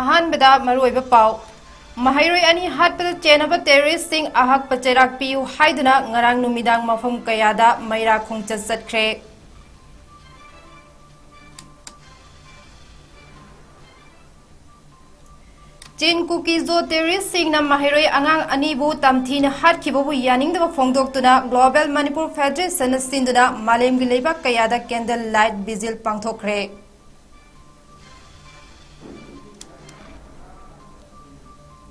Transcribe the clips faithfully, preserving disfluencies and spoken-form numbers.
ꯑꯍꯥꯟꯕꯗ ꯃꯔꯨꯑꯣꯏꯕ ꯄꯥꯎ꯫ ꯃꯍꯩꯔꯣꯏ ꯑꯅꯤ ꯍꯥꯠꯄꯗ ꯆꯦꯟꯅꯕ terroristꯁꯤꯡ ꯑꯍꯛꯄ ꯆꯩꯔꯥꯛ ꯄꯤꯌꯨ ꯍꯥꯏꯗꯨꯅ ꯉꯔꯥꯡ ꯅꯨꯃꯤꯗꯥꯡ ꯃꯐꯝ ꯀꯌꯥꯗ ꯃꯩꯔꯥ ꯈꯣꯡꯆꯠ ꯆꯠꯈ꯭ꯔꯦ꯫ ꯆꯤꯟ ꯀꯨꯀꯤ ꯖꯣ terroristꯁꯤꯡꯅ ꯃꯍꯩꯔꯣꯏ ꯑꯉꯥꯡ ꯑꯅꯤꯕꯨ ꯇꯝꯊꯤꯅ ꯍꯥꯠꯈꯤꯕꯕꯨ ꯌꯥꯅꯤꯡꯗꯕ ꯐꯣꯡꯗꯣꯛꯇꯨꯅ Global Manipur Federationꯅ ꯁꯤꯟꯗꯨꯅ ꯃꯥꯂꯦꯝꯒꯤ ꯂꯩꯕꯥꯛ ꯀꯌꯥꯗ candle light vigil ꯄꯥꯡꯊꯣꯛꯈ꯭ꯔꯦ꯫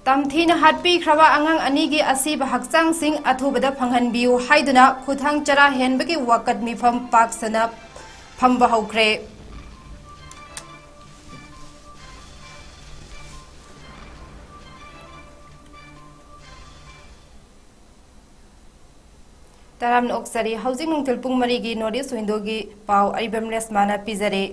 ꯇꯝꯊꯤꯅ ꯍꯥꯠꯄꯤꯈ꯭ꯔꯕ ꯑꯉꯥꯡ ꯑꯅꯤꯒꯤ ꯑꯁꯤꯕ ꯍꯛꯆꯥꯡꯁꯤꯡ ꯑꯊꯨꯕꯗ ꯐꯪꯍꯟꯕꯤꯌꯨ ꯍꯥꯏꯗꯨꯅ ꯈꯨꯊꯥꯡ ꯆꯔꯥ ꯍꯦꯟꯕꯒꯤ ꯋꯥꯀꯠ ꯃꯤꯐꯝ ꯄꯥꯛ ꯁꯟꯅ ꯐꯝꯕ ꯍꯧꯈ꯭ꯔꯦ꯫ ꯇꯔꯥꯝꯅ ꯑꯣꯛꯆꯔꯤ꯫ ꯍꯧꯖꯤꯛ ꯅꯨꯡꯊꯤꯜ ꯄꯨꯡ ꯃꯔꯤꯒꯤ North East Windowꯒꯤ ꯄꯥꯎ ꯑꯔꯤꯕꯝ ꯔꯦꯁꯃꯥꯅ ꯄꯤꯖꯔꯤ꯫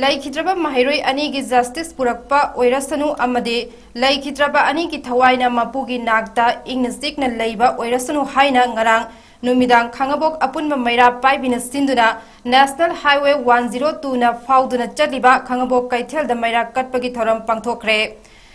ꯂꯩꯈꯤꯗ꯭ꯔꯕ ꯃꯍꯩꯔꯣꯏ ꯑꯅꯤꯒꯤ justice ꯄꯨꯔꯛꯄ ꯑꯣꯏꯔꯁꯅꯨ ꯑꯃꯗꯤ ꯂꯩꯈꯤꯗ꯭ꯔꯕ ꯑꯅꯤꯒꯤ ꯊꯋꯥꯏꯅ ꯃꯄꯨꯒꯤ ꯅꯥꯛꯇ ꯏꯪꯅ ꯆꯤꯛꯅ ꯂꯩꯕ ꯑꯣꯏꯔꯁꯅꯨ ꯍꯥꯏꯅ ꯉꯔꯥꯡ ꯅꯨꯃꯤꯗꯥꯡ ꯈꯥꯉꯕꯣꯛ ꯑꯄꯨꯟꯕ ꯃꯩꯔꯥ ꯄꯥꯏꯕꯤꯅ ꯁꯤꯟꯗꯨꯅ National Highway one zero twoꯅ ꯐꯥꯎꯗꯨꯅ ꯆꯠꯂꯤꯕ ꯈꯥꯉꯕꯣꯛ ꯀꯩꯊꯦꯜꯗ ꯃꯩꯔꯥ ꯀꯠꯄꯒꯤ ꯊꯧꯔꯝ ꯄꯥꯡꯊꯣꯛꯈ꯭ꯔꯦ꯫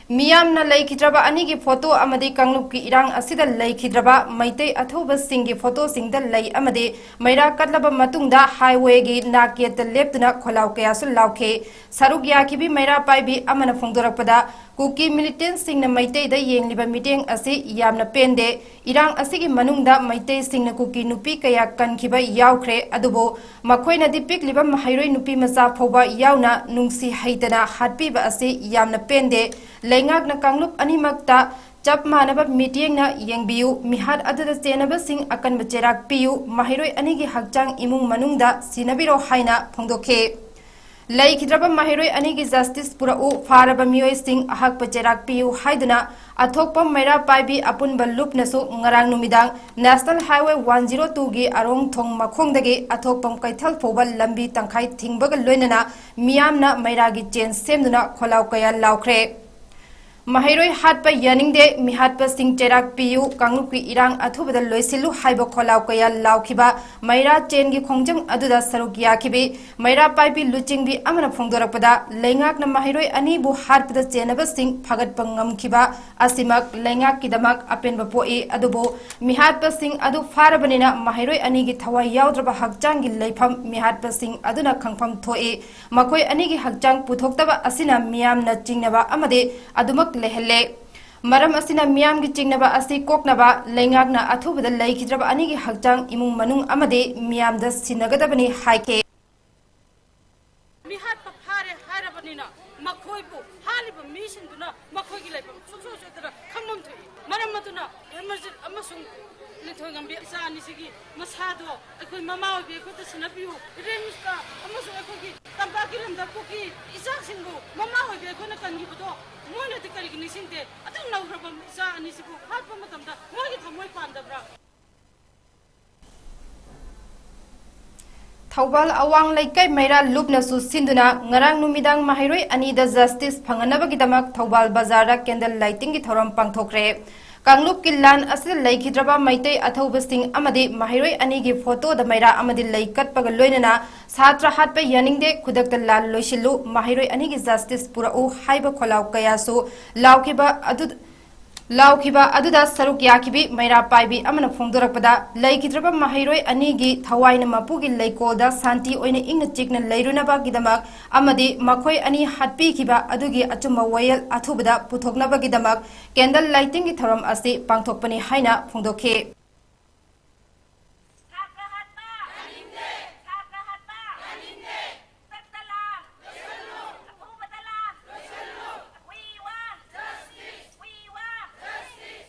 ꯃꯤꯌꯥꯝꯅ ꯂꯩꯈꯤꯗ꯭ꯔꯕ ꯑꯅꯤꯒꯤ photo ꯑꯃꯗꯤ ꯀꯥꯡꯂꯨꯞꯀꯤ ꯏꯔꯥꯡ ꯑꯁꯤꯗ ꯂꯩꯈꯤꯗ꯭ꯔꯕ ꯃꯩꯇꯩ ꯑꯊꯧꯕꯁꯤꯡꯒꯤ photoꯁꯤꯡꯗ ꯂꯩ ꯑꯃꯗꯤ ꯃꯩꯔꯥ ꯀꯠꯂꯕ ꯃꯇꯨꯡꯗ highwayꯒꯤ ꯅꯥꯛ ꯌꯦꯠꯇ ꯂꯦꯞꯇꯨꯅ ꯈꯣꯜꯂꯥꯎ ꯀꯌꯥꯁꯨ ꯂꯥꯎꯈꯤ꯫ ꯁꯔꯨꯛ ꯌꯥꯈꯤꯕꯤ ꯃꯩꯔꯥ ꯄꯥꯏꯕꯤ ꯑꯃꯅ ꯐꯣꯡꯗꯣꯔꯛꯄꯗ, ꯀꯨꯀꯤ militantꯁꯤꯡꯅ ꯃꯩꯇꯩꯗ ꯌꯦꯡꯂꯤꯕ ꯃꯤꯠꯌꯦꯡ ꯑꯁꯤ ꯌꯥꯝꯅ ꯄꯦꯟꯗꯦ꯫ ꯏꯔꯥꯡ ꯑꯁꯤꯒꯤ ꯃꯅꯨꯡꯗ ꯃꯩꯇꯩꯁꯤꯡꯅ ꯀꯨꯀꯤ ꯅꯨꯄꯤ ꯀꯌꯥ ꯀꯟꯈꯤꯕ ꯌꯥꯎꯈ꯭ꯔꯦ, ꯑꯗꯨꯕꯨ ꯃꯈꯣꯏꯅꯗꯤ ꯄꯤꯛꯂꯤꯕ ꯃꯍꯩꯔꯣꯏ ꯅꯨꯄꯤ ꯃꯆꯥ ꯐꯥꯎꯕ ꯌꯥꯎꯅ ꯅꯨꯡꯁꯤ ꯍꯩꯇꯅ ꯍꯥꯠꯄꯤꯕ ꯑꯁꯤ ꯌꯥꯝꯅ ꯄꯦꯟꯗꯦ꯫ ꯂꯩꯉꯥꯛꯅ ꯀꯥꯡꯂꯨꯞ ꯑꯅꯤꯃꯛꯇ ꯆꯞ ꯃꯥꯟꯅꯕ ꯃꯤꯠꯌꯦꯡꯅ ꯌꯦꯡꯕꯤꯌꯨ꯫ ꯃꯤꯍꯥꯠ ꯑꯗꯨꯗ ꯆꯦꯟꯅꯕꯁꯤꯡ ꯑꯀꯟꯕ ꯆꯩꯔꯥꯛ ꯄꯤꯌꯨ꯫ ꯃꯍꯩꯔꯣꯏ ꯑꯅꯤꯒꯤ ꯍꯛꯆꯥꯡ ꯏꯃꯨꯡ ꯃꯅꯨꯡꯗ ꯁꯤꯟꯅꯕꯤꯔꯣ ꯍꯥꯏꯅ ꯐꯣꯡꯗꯣꯛꯈꯤ꯫ ꯂꯩꯈꯤꯗ꯭ꯔꯕ ꯃꯍꯩꯔꯣꯏ ꯑꯅꯤꯒꯤ justice ꯄꯨꯔꯛꯎ, ꯐꯥꯔꯕ ꯃꯤꯑꯣꯏꯁꯤꯡ ꯑꯍꯛꯄ ꯆꯩꯔꯥꯛ ꯄꯤꯌꯨ ꯍꯥꯏꯗꯨꯅ ꯑꯊꯣꯛꯄꯝ ꯃꯩꯔꯥ ꯄꯥꯏꯕꯤ ꯑꯄꯨꯟꯕ ꯂꯨꯞꯅꯁꯨ ꯉꯔꯥꯡ ꯅꯨꯃꯤꯗꯥꯡ National Highway one zero twoꯒꯤ ꯑꯔꯣꯡ ꯊꯣꯡ ꯃꯈꯣꯡꯗꯒꯤ ꯑꯊꯣꯛꯄꯝ ꯀꯩꯊꯦꯜ ꯐꯥꯎꯕ ꯂꯝꯕꯤ ꯇꯪꯈꯥꯏ ꯊꯤꯡꯕꯒ ꯂꯣꯏꯅꯅ ꯃꯤꯌꯥꯝꯅ ꯃꯩꯔꯥꯒꯤ ꯆꯦꯟ ꯁꯦꯝꯗꯨꯅ ꯈꯣꯜꯂꯥꯎ ꯀꯌꯥ ꯂꯥꯎꯈ꯭ꯔꯦ꯫ ꯃꯍꯩꯔꯣꯏ ꯍꯥꯠꯄ ꯌꯥꯅꯤꯡꯗꯦ, ꯃꯤꯍꯥꯠꯄꯁꯤꯡ ꯆꯩꯔꯥꯛ ꯄꯤꯌꯨ, ꯀꯥꯡꯂꯨꯞꯀꯤ ꯏꯔꯥꯡ ꯑꯊꯨꯕꯗ ꯂꯣꯏꯁꯤꯜꯂꯨ ꯍꯥꯏꯕ ꯈꯣꯜꯂꯥꯎ ꯀꯌꯥ ꯂꯥꯎꯈꯤꯕ ꯃꯩꯔꯥ ꯆꯦꯟꯒꯤ ꯈꯣꯡꯖꯪ ꯑꯗꯨꯗ ꯁꯔꯨꯛ ꯌꯥꯈꯤꯕꯤ ꯃꯩꯔꯥ ꯄꯥꯏꯕꯤ ꯂꯨꯆꯤꯡꯕꯤ ꯑꯃꯅ ꯐꯣꯡꯗꯣꯔꯛꯄꯗ, ꯂꯩꯉꯥꯛꯅ ꯃꯍꯩꯔꯣꯏ ꯑꯅꯤꯕꯨ ꯍꯥꯠꯄꯗ ꯆꯦꯟꯅꯕꯁꯤꯡ ꯐꯥꯒꯠꯄ ꯉꯝꯈꯤꯕ ꯑꯁꯤꯃꯛ ꯂꯩꯉꯥꯛꯀꯤꯗꯃꯛ ꯑꯄꯦꯟꯕ ꯄꯣꯛꯏ꯫ ꯑꯗꯨꯕꯨ ꯃꯤꯍꯥꯠꯄꯁꯤꯡ ꯑꯗꯨ ꯐꯥꯔꯕꯅꯤꯅ ꯃꯍꯩꯔꯣꯏ ꯑꯅꯤꯒꯤ ꯊꯋꯥꯏ ꯌꯥꯎꯗ꯭ꯔꯕ ꯍꯛꯆꯥꯡꯒꯤ ꯂꯩꯐꯝ ꯃꯤꯍꯥꯠꯄꯁꯤꯡ ꯑꯗꯨꯅ ꯈꯪꯐꯝ ꯊꯣꯛꯏ꯫ ꯃꯈꯣꯏ ꯑꯅꯤꯒꯤ ꯍꯛꯆꯥꯡ ꯄꯨꯊꯣꯛꯇꯕ ꯑꯁꯤꯅ ꯃꯤꯌꯥꯝꯅ ꯆꯤꯡꯅꯕ ꯑꯃꯗꯤ ꯑꯗꯨꯃꯛ ꯂꯩꯍꯜꯂꯦ꯫ ꯃꯔꯝ ꯑꯁꯤꯅ ꯃꯤꯌꯥꯝꯒꯤ ꯆꯤꯡꯅꯕ ꯑꯁꯤ ꯀꯣꯛꯅꯕ ꯂꯩꯉꯥꯛꯅ ꯑꯊꯨꯕꯗ ꯂꯩꯈꯤꯗ꯭ꯔꯕ ꯑꯅꯤꯒꯤ ꯍꯛꯆꯥꯡ ꯏꯃꯨꯡ ꯃꯅꯨꯡ ꯑꯃꯗꯤ ꯃꯤꯌꯥꯝꯗ ꯁꯤꯟꯅꯒꯗꯕꯅꯤ ꯍꯥꯏꯈꯤ꯫ ꯃꯤꯍꯥꯠꯄ ꯐꯥꯔꯦ ꯍꯥꯏꯔꯕꯅꯤꯅ ꯃꯈꯣꯏꯕꯨ ꯍꯥꯠꯂꯤꯕ ꯃꯤꯁꯤꯡꯗꯨꯅ ꯃꯈꯣꯏꯒꯤ ꯂꯩꯐꯝ ꯁꯨꯡꯁꯣꯏ ꯁꯣꯏꯗꯅ ꯈꯪꯐꯝ ꯊꯣꯛꯏ꯫ ꯃꯔꯝ ꯑꯗꯨꯅ ꯍꯦꯃꯔꯖꯤꯠ ꯑꯃꯁꯨꯡ ꯂꯤꯟꯊꯣꯏꯉꯝꯕꯤ ꯏꯆꯥ ꯑꯅꯤꯁꯤꯒꯤ ꯃꯁꯥꯗꯣ ꯑꯩꯈꯣꯏ ꯃꯃꯥ ꯑꯣꯏꯕꯤ ꯑꯩꯈꯣꯏꯗ ꯁꯤꯟꯅꯕꯤꯌꯨ꯫ ꯔꯤꯝꯁꯇ ꯑꯃꯁꯨꯡ ꯑꯩꯈꯣꯏꯒꯤ ꯇꯝꯄꯥꯛꯀꯤ ꯂꯝꯗꯝ ꯀꯨꯀꯤ ꯏꯆꯥꯁꯤꯡꯕꯨ ꯃꯃꯥ ꯑꯣꯏꯕꯤ ꯑꯩꯈꯣꯏꯅ ꯀꯟꯈꯤꯕꯗꯣ ꯃꯣꯏꯅꯗꯤ ꯀꯔꯤꯒꯤ ꯅꯤꯡꯁꯤꯡꯗꯦ? ꯑꯗꯨꯛ ꯅꯧꯈ꯭ꯔꯕ ꯏꯆꯥ ꯑꯅꯤꯁꯤꯕꯨ ꯍꯥꯠꯄ ꯃꯇꯝꯗ ꯃꯣꯏꯒꯤ ꯊꯃꯣꯏ ꯄꯥꯟꯗꯕ꯭ꯔꯥ? ꯊꯧꯕꯥꯜ ꯑꯋꯥꯡ ꯂꯩꯀꯥꯏ ꯃꯩꯔꯥ ꯂꯨꯞꯅ ꯁꯨ ꯁꯤꯟꯗꯨꯅ ꯉꯔꯥꯡ ꯅꯨꯃꯤꯗꯥꯡ ꯃꯍꯩꯔꯣꯏ ꯑꯅꯤꯗ ꯖꯁꯇꯤꯁ ꯐꯪꯍꯟꯅꯕꯒꯤꯗꯃꯛ ꯊꯧꯕꯥꯜ ꯕꯖꯥꯔꯗ ꯀꯦꯟꯗꯜ ꯂꯥꯏꯇꯤꯡꯒꯤ ꯊꯧꯔꯝ ꯄꯥꯡꯊꯣꯛꯈ꯭ꯔꯦ꯫ ꯀꯥꯡꯂꯨꯞꯀꯤ ꯂꯥꯟ ꯑꯁꯤꯗ ꯂꯩꯈꯤꯗ꯭ꯔꯕ ꯃꯩꯇꯩ ꯑꯊꯧꯕꯁꯤꯡ ꯑꯃꯗꯤ ꯃꯍꯩꯔꯣꯏ ꯑꯅꯤꯒꯤ ꯐꯣꯇꯣꯗ ꯃꯩꯔꯥ ꯑꯃꯗꯤ ꯂꯩ ꯀꯠꯄꯒ ꯂꯣꯏꯅꯅ ꯁꯥꯇ꯭ꯔ ꯍꯥꯠꯄ ꯌꯥꯅꯤꯡꯗꯦ, ꯈꯨꯗꯛꯇ ꯂꯥꯟ ꯂꯣꯏꯁꯤꯜꯂꯨ, ꯃꯍꯩꯔꯣꯏ ꯑꯅꯤꯒꯤ ꯖꯁꯇꯤꯁ ꯄꯨꯔꯛꯎ ꯍꯥꯏꯕ ꯈꯣꯜꯂꯥꯎ ꯀꯌꯥꯁꯨ ꯂꯥꯎꯈꯤꯕ ꯑꯗꯨ, ꯂꯥꯎꯈꯤꯕ ꯑꯗꯨꯗ ꯁꯔꯨꯛ ꯌꯥꯈꯤꯕꯤ ꯃꯩꯔꯥ ꯄꯥꯏꯕꯤ ꯑꯃꯅ ꯐꯣꯡꯗꯣꯔꯛꯄꯗ, ꯂꯩꯈꯤꯗ꯭ꯔꯕ ꯃꯍꯩꯔꯣꯏ ꯑꯅꯤꯒꯤ ꯊꯋꯥꯏꯅ ꯃꯄꯨꯒꯤ ꯂꯩꯀꯣꯜꯗ ꯁꯥꯟꯇꯤ ꯑꯣꯏꯅ ꯏꯪꯅ ꯆꯤꯛꯅ ꯂꯩꯔꯨꯅꯕꯒꯤꯗꯃꯛ ꯑꯃꯗꯤ ꯃꯈꯣꯏ ꯑꯅꯤ ꯍꯥꯠꯄꯤꯈꯤꯕ ꯑꯗꯨꯒꯤ ꯑꯆꯨꯝꯕ ꯋꯥꯌꯦꯜ ꯑꯊꯨꯕꯗ ꯄꯨꯊꯣꯛꯅꯕꯒꯤꯗꯃꯛ ꯀꯦꯟꯗꯜ ꯂꯥꯏꯇꯤꯡꯒꯤ ꯊꯧꯔꯝ ꯑꯁꯤ ꯄꯥꯡꯊꯣꯛꯄꯅꯤ ꯍꯥꯏꯅ ꯐꯣꯡꯗꯣꯛꯈꯤ꯫ ꯁꯥꯇ꯭ꯔ ꯍꯥꯠꯄ! ꯌꯥꯅꯤꯡꯗꯦ! ꯁꯥꯇ꯭ꯔ ꯍꯥꯠꯄ! ꯌꯥꯅꯤꯡꯗꯦ! ꯈꯨꯗꯛꯇ ꯂꯥꯟ! ꯂꯣꯏꯁꯜꯂꯨ! ꯑꯊꯨꯕꯗ ꯂꯥꯟ! ꯂꯣꯏꯁꯜꯂꯨ! We want justice! We want justice!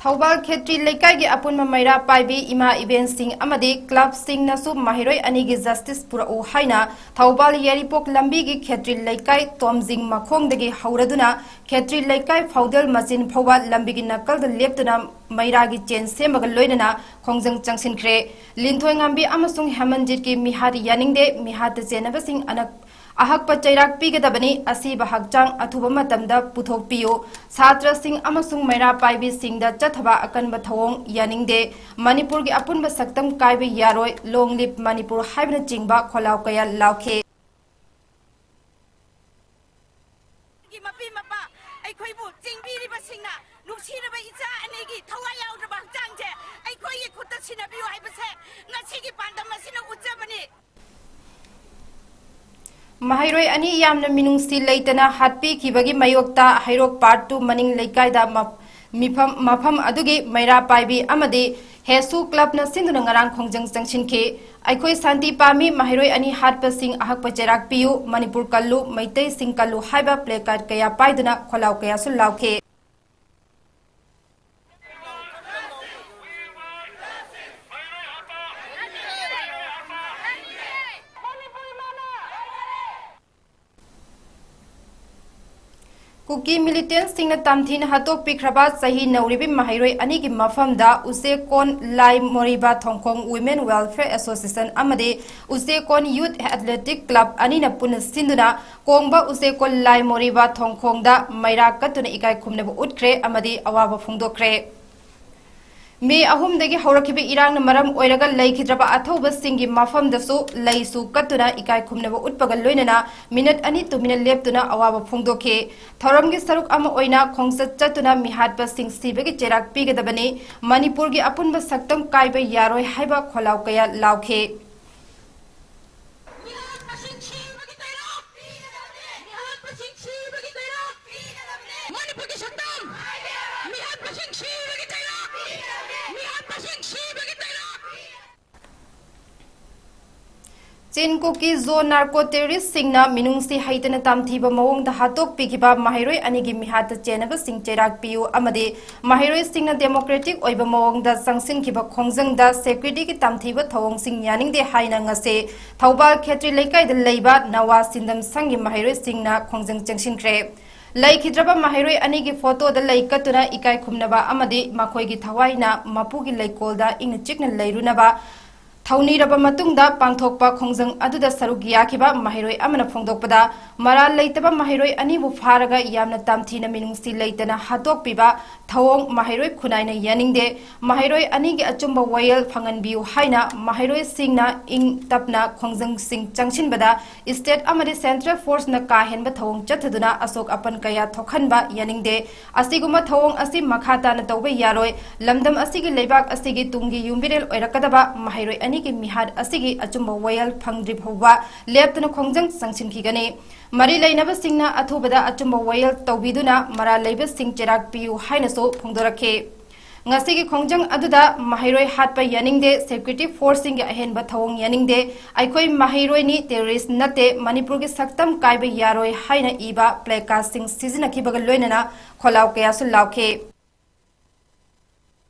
Thoubal ꯈꯦꯇ꯭ꯔꯤ ꯂꯩꯀꯥꯏꯒꯤ ꯑꯄꯨꯟꯕ ꯃꯩꯔꯥ ꯄꯥꯏꯕꯤ ꯏꯃꯥ ꯏꯕꯦꯟꯁꯤꯡ ꯑꯃꯗꯤ ꯀ꯭ꯂꯕꯁꯤꯡꯅꯁꯨ ꯃꯍꯩꯔꯣꯏ ꯑꯅꯤꯒꯤ ꯖꯁꯇꯤꯁ ꯄꯨꯔꯛꯎ ꯍꯥꯏꯅ ꯊꯧꯕꯥꯜ ꯌꯥꯏꯔꯤꯄꯣꯛ ꯂꯝꯕꯤꯒꯤ ꯈꯦꯇ꯭ꯔꯤ ꯂꯩꯀꯥꯏ ꯇꯣꯝꯖꯤꯡ ꯃꯈꯣꯡꯗꯒꯤ ꯍꯧꯔꯗꯨꯅ ꯈꯦꯇ꯭ꯔꯤ ꯂꯩꯀꯥꯏ ꯐꯥꯎꯗꯦꯜ ꯃꯆꯤꯟ ꯐꯥꯎꯕ ꯂꯝꯕꯤꯒꯤ ꯅꯥꯀꯜꯗ ꯂꯦꯞꯇꯨꯅ ꯃꯩꯔꯥꯒꯤ ꯆꯦꯟ ꯁꯦꯝꯕꯒ ꯂꯣꯏꯅꯅ ꯈꯣꯡꯖꯪ ꯆꯪꯁꯤꯟꯈ꯭ꯔꯦ꯫ ꯂꯤꯟꯊꯣꯏꯉꯥꯝꯕꯤ ꯑꯃꯁꯨꯡ ꯍꯦꯃꯟꯖꯤꯠꯀꯤ ꯃꯤꯍꯥꯠ ꯌꯥꯅꯤꯡꯗꯦ, ꯃꯤꯍꯥꯠꯇ ꯆꯦꯟꯅꯕꯁꯤꯡ ꯑꯅ-, ꯑꯍꯛꯄ ꯆꯩꯔꯥꯛ ꯄꯤꯒꯗꯕꯅꯤ꯫ ꯑꯁꯤꯕ ꯍꯛꯆꯥꯡ ꯑꯊꯨꯕ ꯃꯇꯝꯗ ꯄꯨꯊꯣꯛꯄꯤꯌꯨ꯫ ꯁꯥꯇ꯭ꯔꯁꯤꯡ ꯑꯃꯁꯨꯡ ꯃꯩꯔꯥ ꯄꯥꯏꯕꯤꯁꯤꯡꯗ ꯆꯠꯊꯕ ꯑꯀꯟꯕ ꯊꯧꯑꯣꯡ ꯌꯥꯅꯤꯡꯗꯦ꯫ ꯃꯅꯤꯄꯨꯔꯒꯤ ꯑꯄꯨꯟꯕ ꯁꯛꯇꯝ ꯀꯥꯏꯕ ꯌꯥꯔꯣꯏ꯫ Long live ꯃꯅꯤꯄꯨꯔ ꯍꯥꯏꯕꯅꯆꯤꯡꯕ ꯈꯣꯜꯂꯥꯎ ꯀꯌꯥ ꯂꯥꯎꯈꯤ꯫ ꯃꯄꯤ ꯃꯄꯥ, ꯑꯩꯈꯣꯏꯕꯨ ꯆꯤꯡꯕꯤꯔꯤꯕꯁꯤꯡꯅ ꯅꯨꯡꯁꯤꯔꯕ ꯏꯆꯥ ꯑꯅꯤꯒꯤ ꯊꯋꯥꯏ ꯌꯥꯎꯗ꯭ꯔꯕ ꯍꯛꯆꯥꯡꯁꯦ ꯑꯩꯈꯣꯏꯒꯤ ꯈꯨꯠꯇ ꯁꯤꯟꯅꯕꯤꯌꯨ ꯍꯥꯏꯕꯁꯦ ꯉꯁꯤꯒꯤ ꯄꯥꯟꯗꯝ ꯑꯁꯤꯅ ꯎꯠꯆꯕꯅꯤ꯫ ꯃꯍꯩꯔꯣꯏ ꯑꯅꯤ ꯌꯥꯝꯅ ꯃꯤꯅꯨꯡꯁꯤ ꯂꯩꯇꯅ ꯍꯥꯠꯄꯤꯈꯤꯕꯒꯤ ꯃꯥꯌꯣꯛꯇ ꯍꯩꯔꯣꯛ Part two ꯃꯅꯤꯡ ꯂꯩꯀꯥꯏꯗ ꯃ-, ꯃꯤꯐꯝ, ꯃꯐꯝ ꯑꯗꯨꯒꯤ ꯃꯩꯔꯥ ꯄꯥꯏꯕꯤ ꯑꯃꯗꯤ ꯍꯦꯁꯨ clubꯅ ꯁꯤꯟꯗꯨꯅ ꯉꯔꯥꯡ ꯈꯣꯡꯖꯪ ꯆꯪꯁꯤꯟꯈꯤ꯫ "ꯑꯩꯈꯣꯏ ꯁꯥꯟꯇꯤ ꯄꯥꯝꯃꯤ, ꯃꯍꯩꯔꯣꯏ ꯑꯅꯤ ꯍꯥꯠꯄꯁꯤꯡ ꯑꯍꯛꯄ ꯆꯩꯔꯥꯛ ꯄꯤꯌꯨ, ꯃꯅꯤꯄꯨꯔ ꯀꯜꯂꯨ, ꯃꯩꯇꯩꯁꯤꯡ ꯀꯜꯂꯨ" ꯍꯥꯏꯕ placard ꯀꯌꯥ ꯄꯥꯏꯗꯨꯅ ꯈꯣꯜꯂꯥꯎ ꯀꯌꯥꯁꯨ ꯂꯥꯎꯈꯤ꯫ ꯀꯨꯀꯤ militantꯁꯤꯡꯅ ꯇꯝꯊꯤꯅ ꯍꯥꯠꯇꯣꯛꯄꯤꯈ꯭ꯔꯕ ꯆꯍꯤ ꯅꯧꯔꯤꯕꯤ ꯃꯍꯩꯔꯣꯏ ꯑꯅꯤꯒꯤ ꯃꯐꯝꯗ ꯎꯆꯦꯛꯀꯣꯟ ꯂꯥꯏ ꯃꯣꯔꯤꯕꯥ ꯊꯣꯡꯈꯣꯡ Women Welfare Association ꯑꯃꯗꯤ ꯎꯆꯦꯛꯀꯣꯟ Youth Athletic Club ꯑꯅꯤꯅ ꯄꯨꯟꯅ ꯁꯤꯟꯗꯨꯅ ꯀꯣꯡꯕ ꯎꯆꯦꯛꯀꯣꯟ ꯂꯥꯏ ꯃꯣꯔꯤꯕꯥ ꯊꯣꯡꯈꯣꯡꯗ ꯃꯩꯔꯥ ꯀꯠꯇꯨꯅ ꯏꯀꯥꯏ ꯈꯨꯝꯅꯕ ꯎꯠꯈ꯭ꯔꯦ ꯑꯃꯗꯤ ꯑꯋꯥꯕ ꯐꯣꯡꯗꯣꯛꯈ꯭ꯔꯦ꯫ ꯃꯦ ꯑꯍꯨꯝꯗꯒꯤ ꯍꯧꯔꯛꯈꯤꯕ ꯏꯔꯥꯡꯅ ꯃꯔꯝ ꯑꯣꯏꯔꯒ ꯂꯩꯈꯤꯗ꯭ꯔꯕ ꯑꯊꯧꯕꯁꯤꯡꯒꯤ ꯃꯐꯝꯗꯁꯨ ꯂꯩꯁꯨ ꯀꯠꯇꯨꯅ ꯏꯀꯥꯏ ꯈꯨꯝꯅꯕ ꯎꯠꯄꯒ ꯂꯣꯏꯅꯅ ꯃꯤꯅꯠ ꯑꯅꯤ ꯇꯨꯃꯤꯟꯅ ꯂꯦꯞꯇꯨꯅ ꯑꯋꯥꯕ ꯐꯣꯡꯗꯣꯛꯈꯤ꯫ ꯊꯧꯔꯝꯒꯤ ꯁꯔꯨꯛ ꯑꯃ ꯑꯣꯏꯅ ꯈꯣꯡꯆꯠ ꯆꯠꯇꯨꯅ ꯃꯤꯍꯥꯠꯄꯁꯤꯡ ꯁꯤꯕꯒꯤ ꯆꯩꯔꯥꯛ ꯄꯤꯒꯗꯕꯅꯤ, ꯃꯅꯤꯄꯨꯔꯒꯤ ꯑꯄꯨꯟꯕ ꯁꯛꯇꯝ ꯀꯥꯏꯕ ꯌꯥꯔꯣꯏ ꯍꯥꯏꯕ ꯈꯣꯜꯂꯥꯎ ꯀꯌꯥ ꯂꯥꯎꯈꯤ꯫ ꯃꯤꯍꯥꯠꯄꯁꯤꯡ ꯁꯤꯕꯒꯤ ꯆꯩꯔꯥꯛ ꯄꯤꯒꯗꯕꯅꯤ꯫ ꯃꯤꯍꯥꯠꯄꯁꯤꯡ ꯁꯤꯕꯒꯤ ꯆꯩꯔꯥꯛ ꯄꯤꯒꯗꯕꯅꯤ꯫ ꯃꯅꯤꯄꯨꯔꯒꯤ ꯁꯛꯇꯝ꯫ ꯃꯤꯍꯥꯠꯄꯁꯤꯡ ꯁꯤꯕꯒꯤ ꯆꯩꯔꯥꯛ ꯄꯤꯒꯗꯕꯅꯤ꯫ ꯃꯤꯍꯥꯠꯄꯁꯤꯡ ꯁꯤꯕꯒꯤ ꯆꯩꯔꯥꯛ꯫ ꯆꯤꯟ ꯀꯨꯀꯤ ꯖꯣ narco terroristꯁꯤꯡꯅ ꯃꯤꯅꯨꯡꯁꯤ ꯍꯩꯇꯅ ꯇꯝꯊꯤꯕ ꯃꯑꯣꯡꯗ ꯍꯥꯠꯇꯣꯛꯄꯤꯈꯤꯕ ꯃꯍꯩꯔꯣꯏ ꯑꯅꯤꯒꯤ ꯃꯤꯍꯥꯠꯇ ꯆꯦꯟꯅꯕꯁꯤꯡ ꯆꯩꯔꯥꯛ ꯄꯤꯌꯨ ꯑꯃꯗꯤ ꯃꯍꯩꯔꯣꯏꯁꯤꯡꯅ democratic ꯑꯣꯏꯕ ꯃꯑꯣꯡꯗ ꯆꯪꯁꯤꯟꯈꯤꯕ ꯈꯣꯡꯖꯪꯗ securityꯒꯤ ꯇꯝꯊꯤꯕ ꯊꯧꯑꯣꯡꯁꯤꯡ ꯌꯥꯅꯤꯡꯗꯦ ꯍꯥꯏꯅ ꯉꯁꯤ ꯊꯧꯕꯥꯜ ꯈꯦꯇ꯭ꯔꯤ ꯂꯩꯀꯥꯏꯗ ꯂꯩꯕ ꯅꯋꯥ ꯁꯤꯟꯗꯝ ꯁꯪꯒꯤ ꯃꯍꯩꯔꯣꯏꯁꯤꯡꯅ ꯈꯣꯡꯖꯪ ꯆꯪꯁꯤꯟꯈ꯭ꯔꯦ꯫ ꯂꯩꯈꯤꯗ꯭ꯔꯕ ꯃꯍꯩꯔꯣꯏ ꯑꯅꯤꯒꯤ photoꯗ ꯂꯩ ꯀꯠꯇꯨꯅ ꯏꯀꯥꯏ ꯈꯨꯝꯅꯕ ꯑꯃꯗꯤ ꯃꯈꯣꯏꯒꯤ ꯊꯋꯥꯏꯅ ꯃꯄꯨꯒꯤ ꯂꯩꯀꯣꯜꯗ ꯏꯪꯅ ꯆꯤꯛꯅ ꯂꯩꯔꯨꯅꯕ ꯊꯧꯅꯤꯔꯕ ꯃꯇꯨꯡꯗ ꯄꯥꯡꯊꯣꯛꯄ ꯈꯣꯡꯖꯪ ꯑꯗꯨꯗ ꯁꯔꯨꯛ ꯌꯥꯈꯤꯕ ꯃꯍꯩꯔꯣꯏ ꯑꯃꯅ ꯐꯣꯡꯗꯣꯛꯄꯗ, ꯃꯔꯥꯜ ꯂꯩꯇꯕ ꯃꯍꯩꯔꯣꯏ ꯑꯅꯤꯕꯨ ꯐꯥꯔꯒ ꯌꯥꯝꯅ ꯇꯝꯊꯤꯅ ꯃꯤꯅꯨꯡꯁꯤ ꯂꯩꯇꯅ ꯍꯥꯠꯇꯣꯛꯄꯤꯕ ꯊꯧꯑꯣꯡ ꯃꯍꯩꯔꯣꯏ ꯈꯨꯟꯅꯥꯏꯅ ꯌꯥꯅꯤꯡꯗꯦ꯫ ꯃꯍꯩꯔꯣꯏ ꯑꯅꯤꯒꯤ ꯑꯆꯨꯝꯕ ꯋꯥꯌꯦꯜ ꯐꯪꯍꯟꯕꯤꯌꯨ ꯍꯥꯏꯅ ꯃꯍꯩꯔꯣꯏꯁꯤꯡꯅ ꯏꯪ ꯇꯞꯅ ꯈꯣꯡꯖꯪꯁꯤꯡ ꯆꯪꯁꯤꯟꯕꯗ state ꯑꯃꯗꯤ central forceꯅ ꯀꯥ ꯍꯦꯟꯕ ꯊꯧꯑꯣꯡ ꯆꯠꯊꯗꯨꯅ ꯑꯁꯣꯛ ꯑꯄꯟ ꯀꯌꯥ ꯊꯣꯛꯍꯟꯕ ꯌꯥꯅꯤꯡꯗꯦ꯫ ꯑꯁꯤꯒꯨꯝꯕ ꯊꯧꯑꯣꯡ ꯑꯁꯤ ꯃꯈꯥ ꯇꯥꯅ ꯇꯧꯕ ꯌꯥꯔꯣꯏ꯫ ꯂꯝꯗꯝ ꯑꯁꯤꯒꯤ ꯂꯩꯕꯥꯛ ꯑꯁꯤꯒꯤ ꯇꯨꯡꯒꯤ ꯌꯨꯝꯕꯤꯔꯦꯜ ꯑꯣꯏꯔꯛꯀꯗꯕ ꯃꯍꯩꯔꯣꯏ ꯑꯅꯤꯒꯤ ꯃꯤꯍꯥꯠ ꯑꯁꯤꯒꯤ ꯑꯆꯨꯝꯕ ꯋꯥꯌꯦꯜ ꯐꯪꯗ꯭ꯔꯤ ꯐꯥꯎꯕ ꯂꯦꯞꯇꯅ ꯈꯣꯡꯖꯪ ꯆꯪꯁꯤꯟꯈꯤꯒꯅꯤ꯫ ꯃꯔꯤ ꯂꯩꯅꯕꯁꯤꯡꯅ ꯑꯊꯨꯕꯗ ꯑꯆꯨꯝꯕ ꯋꯥꯌꯦꯜ ꯇꯧꯕꯤꯗꯨꯅ ꯃꯔꯥꯜ ꯂꯩꯕꯁꯤꯡ ꯆꯩꯔꯥꯛ ꯄꯤꯌꯨ ꯍꯥꯏꯅꯁꯨ ꯐꯣꯡꯗꯣꯔꯛꯈꯤ꯫ ꯉꯁꯤꯒꯤ ꯈꯣꯡꯖꯪ ꯑꯗꯨꯗ ꯃꯍꯩꯔꯣꯏ ꯍꯥꯠꯄ ꯌꯥꯅꯤꯡꯗꯦ, security forceꯁꯤꯡꯒꯤ ꯑꯍꯦꯟꯕ ꯊꯧꯑꯣꯡ ꯌꯥꯅꯤꯡꯗꯦ, ꯑꯩꯈꯣꯏ ꯃꯍꯩꯔꯣꯏꯅꯤ, terrorist ꯅꯠꯇꯦ, ꯃꯅꯤꯄꯨꯔꯒꯤ ꯁꯛꯇꯝ ꯀꯥꯏꯕ ꯌꯥꯔꯣꯏ ꯍꯥꯏꯅ ꯏꯕ placardꯁꯤꯡ ꯁꯤꯖꯤꯟꯅꯈꯤꯕꯒ ꯂꯣꯏꯅꯅ ꯈꯣꯜꯂꯥꯎ ꯀꯌꯥꯁꯨ ꯂꯥꯎꯈꯤ꯫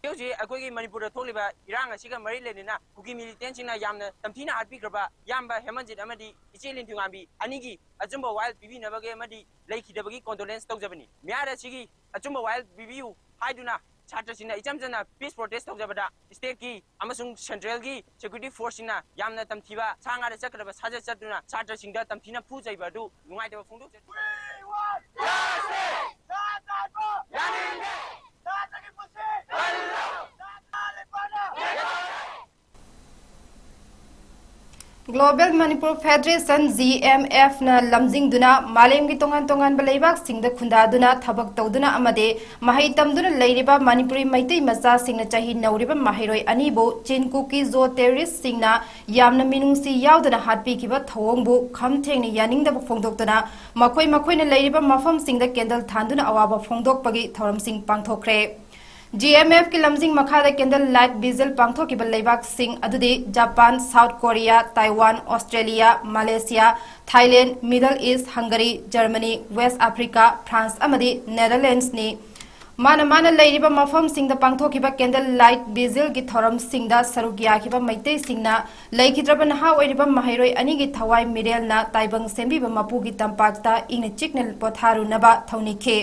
ꯍꯧꯖꯤꯛ ꯍꯧꯖꯤꯛ ꯑꯩꯈꯣꯏꯒꯤ ꯃꯅꯤꯄꯨꯔꯗ ꯊꯣꯛꯂꯤꯕ ꯏꯔꯥꯡ ꯑꯁꯤꯒ ꯃꯔꯤ ꯂꯩꯅꯅ ꯀꯨꯀꯤ militantꯁꯤꯡꯅ ꯌꯥꯝꯅ ꯇꯝꯊꯤꯅ ꯍꯥꯠꯄꯤꯈ꯭ꯔꯕ ꯏꯌꯥꯝꯕ ꯍꯦꯃꯟꯖꯤꯠ ꯑꯃꯗꯤ ꯏꯆꯦ ꯂꯤꯟꯊꯨꯉꯥꯝꯕꯤ ꯑꯅꯤꯒꯤ ꯑꯆꯨꯝꯕ ꯋꯥꯌꯦꯜ ꯄꯤꯕꯤꯅꯕꯒꯤ ꯑꯃꯗꯤ ꯂꯩꯈꯤꯗꯕꯒꯤ condolence ꯇꯧꯖꯕꯅꯤ꯫ ꯃꯤꯍꯥꯠ ꯑꯁꯤꯒꯤ ꯑꯆꯨꯝꯕ ꯋꯥꯌꯦꯜ ꯄꯤꯕꯤꯌꯨ ꯍꯥꯏꯗꯨꯅ ꯁꯥꯇ꯭ꯔꯁꯤꯡꯅ ꯏꯆꯝ ꯆꯝꯅ peace protest ꯇꯧꯖꯕꯗ stateꯀꯤ ꯑꯃꯁꯨꯡ centralꯒꯤ security forceꯁꯤꯡꯅ ꯌꯥꯝꯅ ꯇꯝꯊꯤꯕ ꯁꯥ ꯉꯥꯗ ꯆꯠꯀꯗꯕ ꯁꯥꯖꯠ ꯆꯠꯇꯨꯅ ꯁꯥꯇ꯭ꯔꯁꯤꯡꯗ ꯇꯝꯊꯤꯅ ꯐꯨ ꯆꯩꯕ ꯑꯗꯨ ꯅꯨꯡꯉꯥꯏꯇꯕ ꯐꯣꯡꯗꯣꯛꯆꯔꯤ꯫ Global Manipur Federation, GMFꯅ ꯂꯝꯖꯤꯡꯗꯨꯅ ꯃꯥꯂꯦꯝꯒꯤ ꯇꯣꯉꯥꯟ ꯇꯣꯉꯥꯟꯕ ꯂꯩꯕꯥꯛꯁꯤꯡꯗ ꯈꯨꯟꯗꯥꯗꯨꯅ ꯊꯕꯛ ꯇꯧꯗꯨꯅ ꯑꯃꯗꯤ ꯃꯍꯩ ꯇꯝꯗꯨꯅ ꯂꯩꯔꯤꯕ ꯃꯅꯤꯄꯨꯔꯤ ꯃꯩꯇꯩ ꯃꯆꯥꯁꯤꯡꯅ ꯆꯍꯤ ꯅꯧꯔꯤꯕ ꯃꯍꯩꯔꯣꯏ ꯑꯅꯤꯕꯨ ꯆꯤꯟ ꯀꯨꯀꯤ ꯖꯣ terroristꯁꯤꯡꯅ ꯌꯥꯝꯅ ꯃꯤꯅꯨꯡꯁꯤ ꯌꯥꯎꯗꯅ ꯍꯥꯠꯄꯤꯈꯤꯕ ꯊꯧꯑꯣꯡꯕꯨ ꯈꯝ ꯊꯦꯡꯅ ꯌꯥꯅꯤꯡꯗꯕ ꯐꯣꯡꯗꯣꯛꯇꯨꯅ ꯃꯈꯣꯏ ꯃꯈꯣꯏꯅ ꯂꯩꯔꯤꯕ ꯃꯐꯝꯁꯤꯡꯗ candle ꯊꯥꯟꯗꯨꯅ ꯑꯋꯥꯕ ꯐꯣꯡꯗꯣꯛꯄꯒꯤ ꯊꯧꯔꯝꯁꯤꯡ ꯄꯥꯡꯊꯣꯛꯈ꯭ꯔꯦ꯫ GMFꯀꯤ ꯂꯝꯖꯤꯡ ꯃꯈꯥꯗ candle light vigil ꯄꯥꯡꯊꯣꯛꯈꯤꯕ ꯂꯩꯕꯥꯛꯁꯤꯡ ꯑꯗꯨꯗꯤ Japan, South Korea, Taiwan, Australia, Malaysia, Thailand, Middle East, Hungary, Germany, West Africa, France ꯑꯃꯗꯤ Netherlandsꯅꯤ꯫ ꯃꯥꯅ ꯃꯥꯅ ꯂꯩꯔꯤꯕ ꯃꯐꯝꯁꯤꯡꯗ ꯄꯥꯡꯊꯣꯛꯈꯤꯕ candle light vigilꯒꯤ ꯊꯧꯔꯝꯁꯤꯡꯗ ꯁꯔꯨꯛ ꯌꯥꯈꯤꯕ ꯃꯩꯇꯩꯁꯤꯡꯅ ꯂꯩꯈꯤꯗ꯭ꯔꯕ ꯅꯍꯥ ꯑꯣꯏꯔꯤꯕ ꯃꯍꯩꯔꯣꯏ ꯑꯅꯤꯒꯤ ꯊꯋꯥꯏ ꯃꯤꯔꯦꯜꯅ ꯇꯥꯏꯕꯪ ꯁꯦꯝꯕꯤꯕ ꯃꯄꯨꯒꯤ ꯇꯝꯄꯥꯛꯇ ꯏꯪꯅ ꯆꯤꯛꯅ ꯄꯣꯊꯥꯔꯨꯅꯕ ꯊꯧꯅꯤꯈꯤ꯫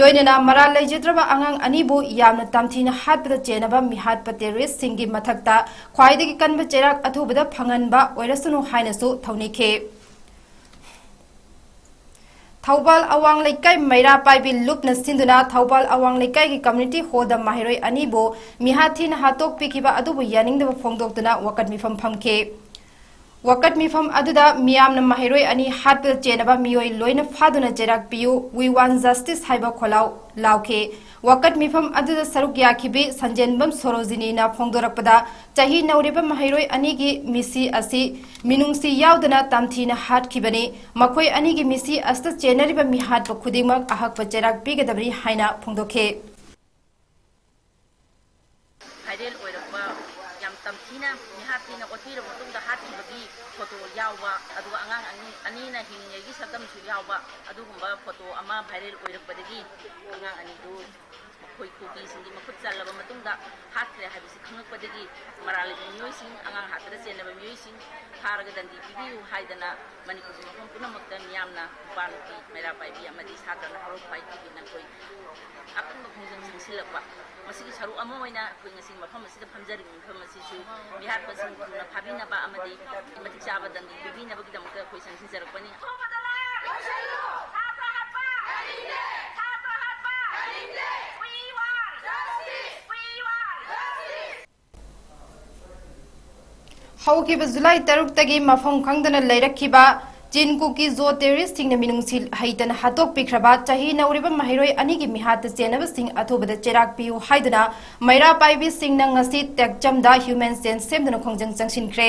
ꯂꯣꯏꯅꯅ ꯃꯔꯥꯜ ꯂꯩꯖꯗ꯭ꯔꯕ ꯑꯉꯥꯡ ꯑꯅꯤꯕꯨ ꯌꯥꯝꯅ ꯇꯝꯊꯤꯅ ꯍꯥꯠꯄꯗ ꯆꯦꯟꯅꯕ ꯃꯤꯍꯥꯠꯄ terroristꯁꯤꯡꯒꯤ ꯃꯊꯛꯇ ꯈ꯭ꯋꯥꯏꯗꯒꯤ ꯀꯟꯕ ꯆꯩꯔꯥꯛ ꯑꯊꯨꯕꯗ ꯐꯪꯍꯟꯕ ꯑꯣꯏꯔꯁꯅꯨ ꯍꯥꯏꯅꯁꯨ ꯊꯧꯅꯤꯈꯤ꯫ ꯊꯧꯕꯥꯜ ꯑꯋꯥꯡ ꯂꯩꯀꯥꯏ ꯃꯩꯔꯥ ꯄꯥꯏꯕꯤ ꯂꯨꯞꯅ ꯁꯤꯟꯗꯨꯅ ꯊꯧꯕꯥꯜ ꯑꯋꯥꯡ ꯂꯩꯀꯥꯏꯒꯤ community hallꯗ ꯃꯍꯩꯔꯣꯏ ꯑꯅꯤꯕꯨ ꯃꯤꯍꯥꯠ ꯊꯤꯅ ꯍꯥꯠꯇꯣꯛꯄꯤꯈꯤꯕ ꯑꯗꯨꯕꯨ ꯌꯥꯅꯤꯡꯗꯕ ꯐꯣꯡꯗꯣꯛꯇꯨꯅ ꯋꯥꯀꯠ ꯃꯤꯐꯝ ꯐꯝꯈꯤ꯫ ꯋꯥꯀꯠ ꯃꯤꯐꯝ ꯑꯗꯨꯗ ꯃꯤꯌꯥꯝꯅ ꯃꯍꯩꯔꯣꯏ ꯑꯅꯤ ꯍꯥꯠꯄꯗ ꯆꯦꯟꯅꯕ ꯃꯤꯑꯣꯏ ꯂꯣꯏꯅ ꯐꯥꯗꯨꯅ ꯆꯩꯔꯥꯛ ꯄꯤꯌꯨ, "We want justice" ꯍꯥꯏꯕ ꯈꯣꯜꯂꯥꯎ ꯂꯥꯎꯈꯤ꯫ ꯋꯥꯀꯠ ꯃꯤꯐꯝ ꯑꯗꯨꯗ ꯁꯔꯨꯛ ꯌꯥꯈꯤꯕꯤ ꯁꯟꯖꯦꯟꯕꯝ ꯁꯣꯔꯣꯖꯤꯅꯤꯅ ꯐꯣꯡꯗꯣꯔꯛꯄꯗ, ꯆꯍꯤ ꯅꯧꯔꯤꯕ ꯃꯍꯩꯔꯣꯏ ꯑꯅꯤꯒꯤ ꯃꯤꯁꯤ ꯑꯁꯤ ꯃꯤꯅꯨꯡꯁꯤ ꯌꯥꯎꯗꯅ ꯇꯝꯊꯤꯅ ꯍꯥꯠꯈꯤꯕꯅꯤ꯫ ꯃꯈꯣꯏ ꯑꯅꯤꯒꯤ ꯃꯤꯁꯤ ꯑꯁꯤꯗ ꯆꯦꯟꯅꯔꯤꯕ ꯃꯤꯍꯥꯠꯄ ꯈꯨꯗꯤꯡꯃꯛ ꯑꯍꯛꯄ ꯆꯩꯔꯥꯛ ꯄꯤꯒꯗꯕꯅꯤ ꯍꯥꯏꯅ ꯐꯣꯡꯗꯣꯛꯈꯤ꯫ Viral ꯑꯣꯏꯔꯛꯄ, ꯌꯥꯝ ꯇꯝꯊꯤꯅ ꯃꯤꯍꯥꯠ ꯊꯤꯅ ꯑꯣꯠꯄꯤꯔꯕ ꯃꯇꯨꯡꯗ ꯍꯥꯠꯈꯤꯕꯒꯤ photo ꯌꯥꯎꯕ, ꯑꯗꯨꯒ ꯑꯉꯥꯡ ꯑꯅꯤ, ꯑꯅꯤꯅ ꯍꯤꯡꯉꯤꯉꯩꯒꯤ ꯁꯛꯇꯝꯁꯨ ꯌꯥꯎꯕ ꯑꯗꯨꯒꯨꯝꯕ photo ꯑꯃ viral ꯑꯣꯏꯔꯛꯄꯗꯒꯤ ꯑꯉꯥꯡ ꯑꯅꯤꯗꯨ ꯃꯈꯣꯏ ꯀꯨꯀꯤꯁꯤꯡꯒꯤ ꯃꯈꯨꯠ ꯆꯜꯂꯕ ꯃꯇꯨꯡꯗ ꯍꯥꯠꯈ꯭ꯔꯦ ꯍꯥꯏꯕꯁꯤ ꯈꯪꯂꯛꯄꯗꯒꯤ ꯃꯔꯥꯜ ꯂꯩꯕ ꯃꯤꯑꯣꯏꯁꯤꯡ, ꯑꯉꯥꯡ ꯍꯥꯠꯄꯗ ꯆꯦꯟꯅꯕ ꯃꯤꯑꯣꯏꯁꯤꯡ ꯐꯥꯔꯒ ꯗꯟꯗꯤ ꯄꯤꯕꯤꯌꯨ ꯍꯥꯏꯗꯅ ꯃꯅꯤꯄꯨꯔꯒꯤ ꯃꯐꯝ ꯄꯨꯝꯅꯃꯛꯇ ꯃꯤꯌꯥꯝꯅ, ꯅꯨꯄꯥ ꯅꯨꯄꯤ, ꯃꯩꯔꯥ ꯄꯥꯏꯕꯤ ꯑꯃꯗꯤ ꯁꯥꯇ꯭ꯔ ꯅꯍꯥꯔꯣꯜ ꯈ꯭ꯋꯥꯏꯗꯒꯤ ꯅꯈꯣꯏ ꯑꯄꯨꯟꯕ ꯈꯣꯡꯖꯪ ꯆꯪꯁꯤꯜꯂꯛꯄ, ꯃꯁꯤꯒꯤ ꯁꯔꯨꯛ ꯑꯃ ꯑꯣꯏꯅ ꯑꯩꯈꯣꯏ ꯉꯁꯤ ꯃꯐꯝ ꯑꯁꯤꯗ ꯐꯝꯖꯔꯤꯕ ꯃꯐꯝ ꯑꯁꯤꯁꯨ ꯃꯤꯍꯥꯠꯄꯁꯤꯡ ꯊꯨꯅ ꯐꯥꯕꯤꯅꯕ ꯑꯃꯗꯤ ꯃꯇꯤꯛ ꯆꯥꯕ ꯗꯟꯗꯤ ꯄꯤꯕꯤꯅꯕꯒꯤꯗꯃꯛꯇ ꯑꯩꯈꯣꯏ ꯆꯪꯁꯤꯟꯖꯔꯛꯄꯅꯤ꯫ ꯍꯧꯈꯤꯕ ꯖꯨꯂꯥꯏ ꯇꯔꯨꯛꯇꯒꯤ ꯃꯐꯝ ꯈꯪꯗꯅ ꯂꯩꯔꯛꯈꯤꯕ ꯆꯤꯟ ꯀꯨꯀꯤ ꯖꯣ terroristꯁꯤꯡꯅ ꯃꯤꯅꯨꯡꯁꯤ ꯍꯩꯇꯅ ꯍꯥꯠꯇꯣꯛꯄꯤꯈ꯭ꯔꯕ ꯆꯍꯤ ꯅꯧꯔꯤꯕ ꯃꯍꯩꯔꯣꯏ ꯑꯅꯤꯒꯤ ꯃꯤꯍꯥꯠꯇ ꯆꯦꯟꯅꯕꯁꯤꯡ ꯑꯊꯨꯕꯗ ꯆꯩꯔꯥꯛ ꯄꯤꯌꯨ ꯍꯥꯏꯗꯨꯅ ꯃꯩꯔꯥ ꯄꯥꯏꯕꯤꯁꯤꯡꯅ ꯉꯁꯤ ꯇꯦꯛꯆꯝꯗ human chain ꯁꯦꯝꯗꯨꯅ ꯈꯣꯡꯖꯪ ꯆꯪꯁꯤꯟꯈ꯭ꯔꯦ꯫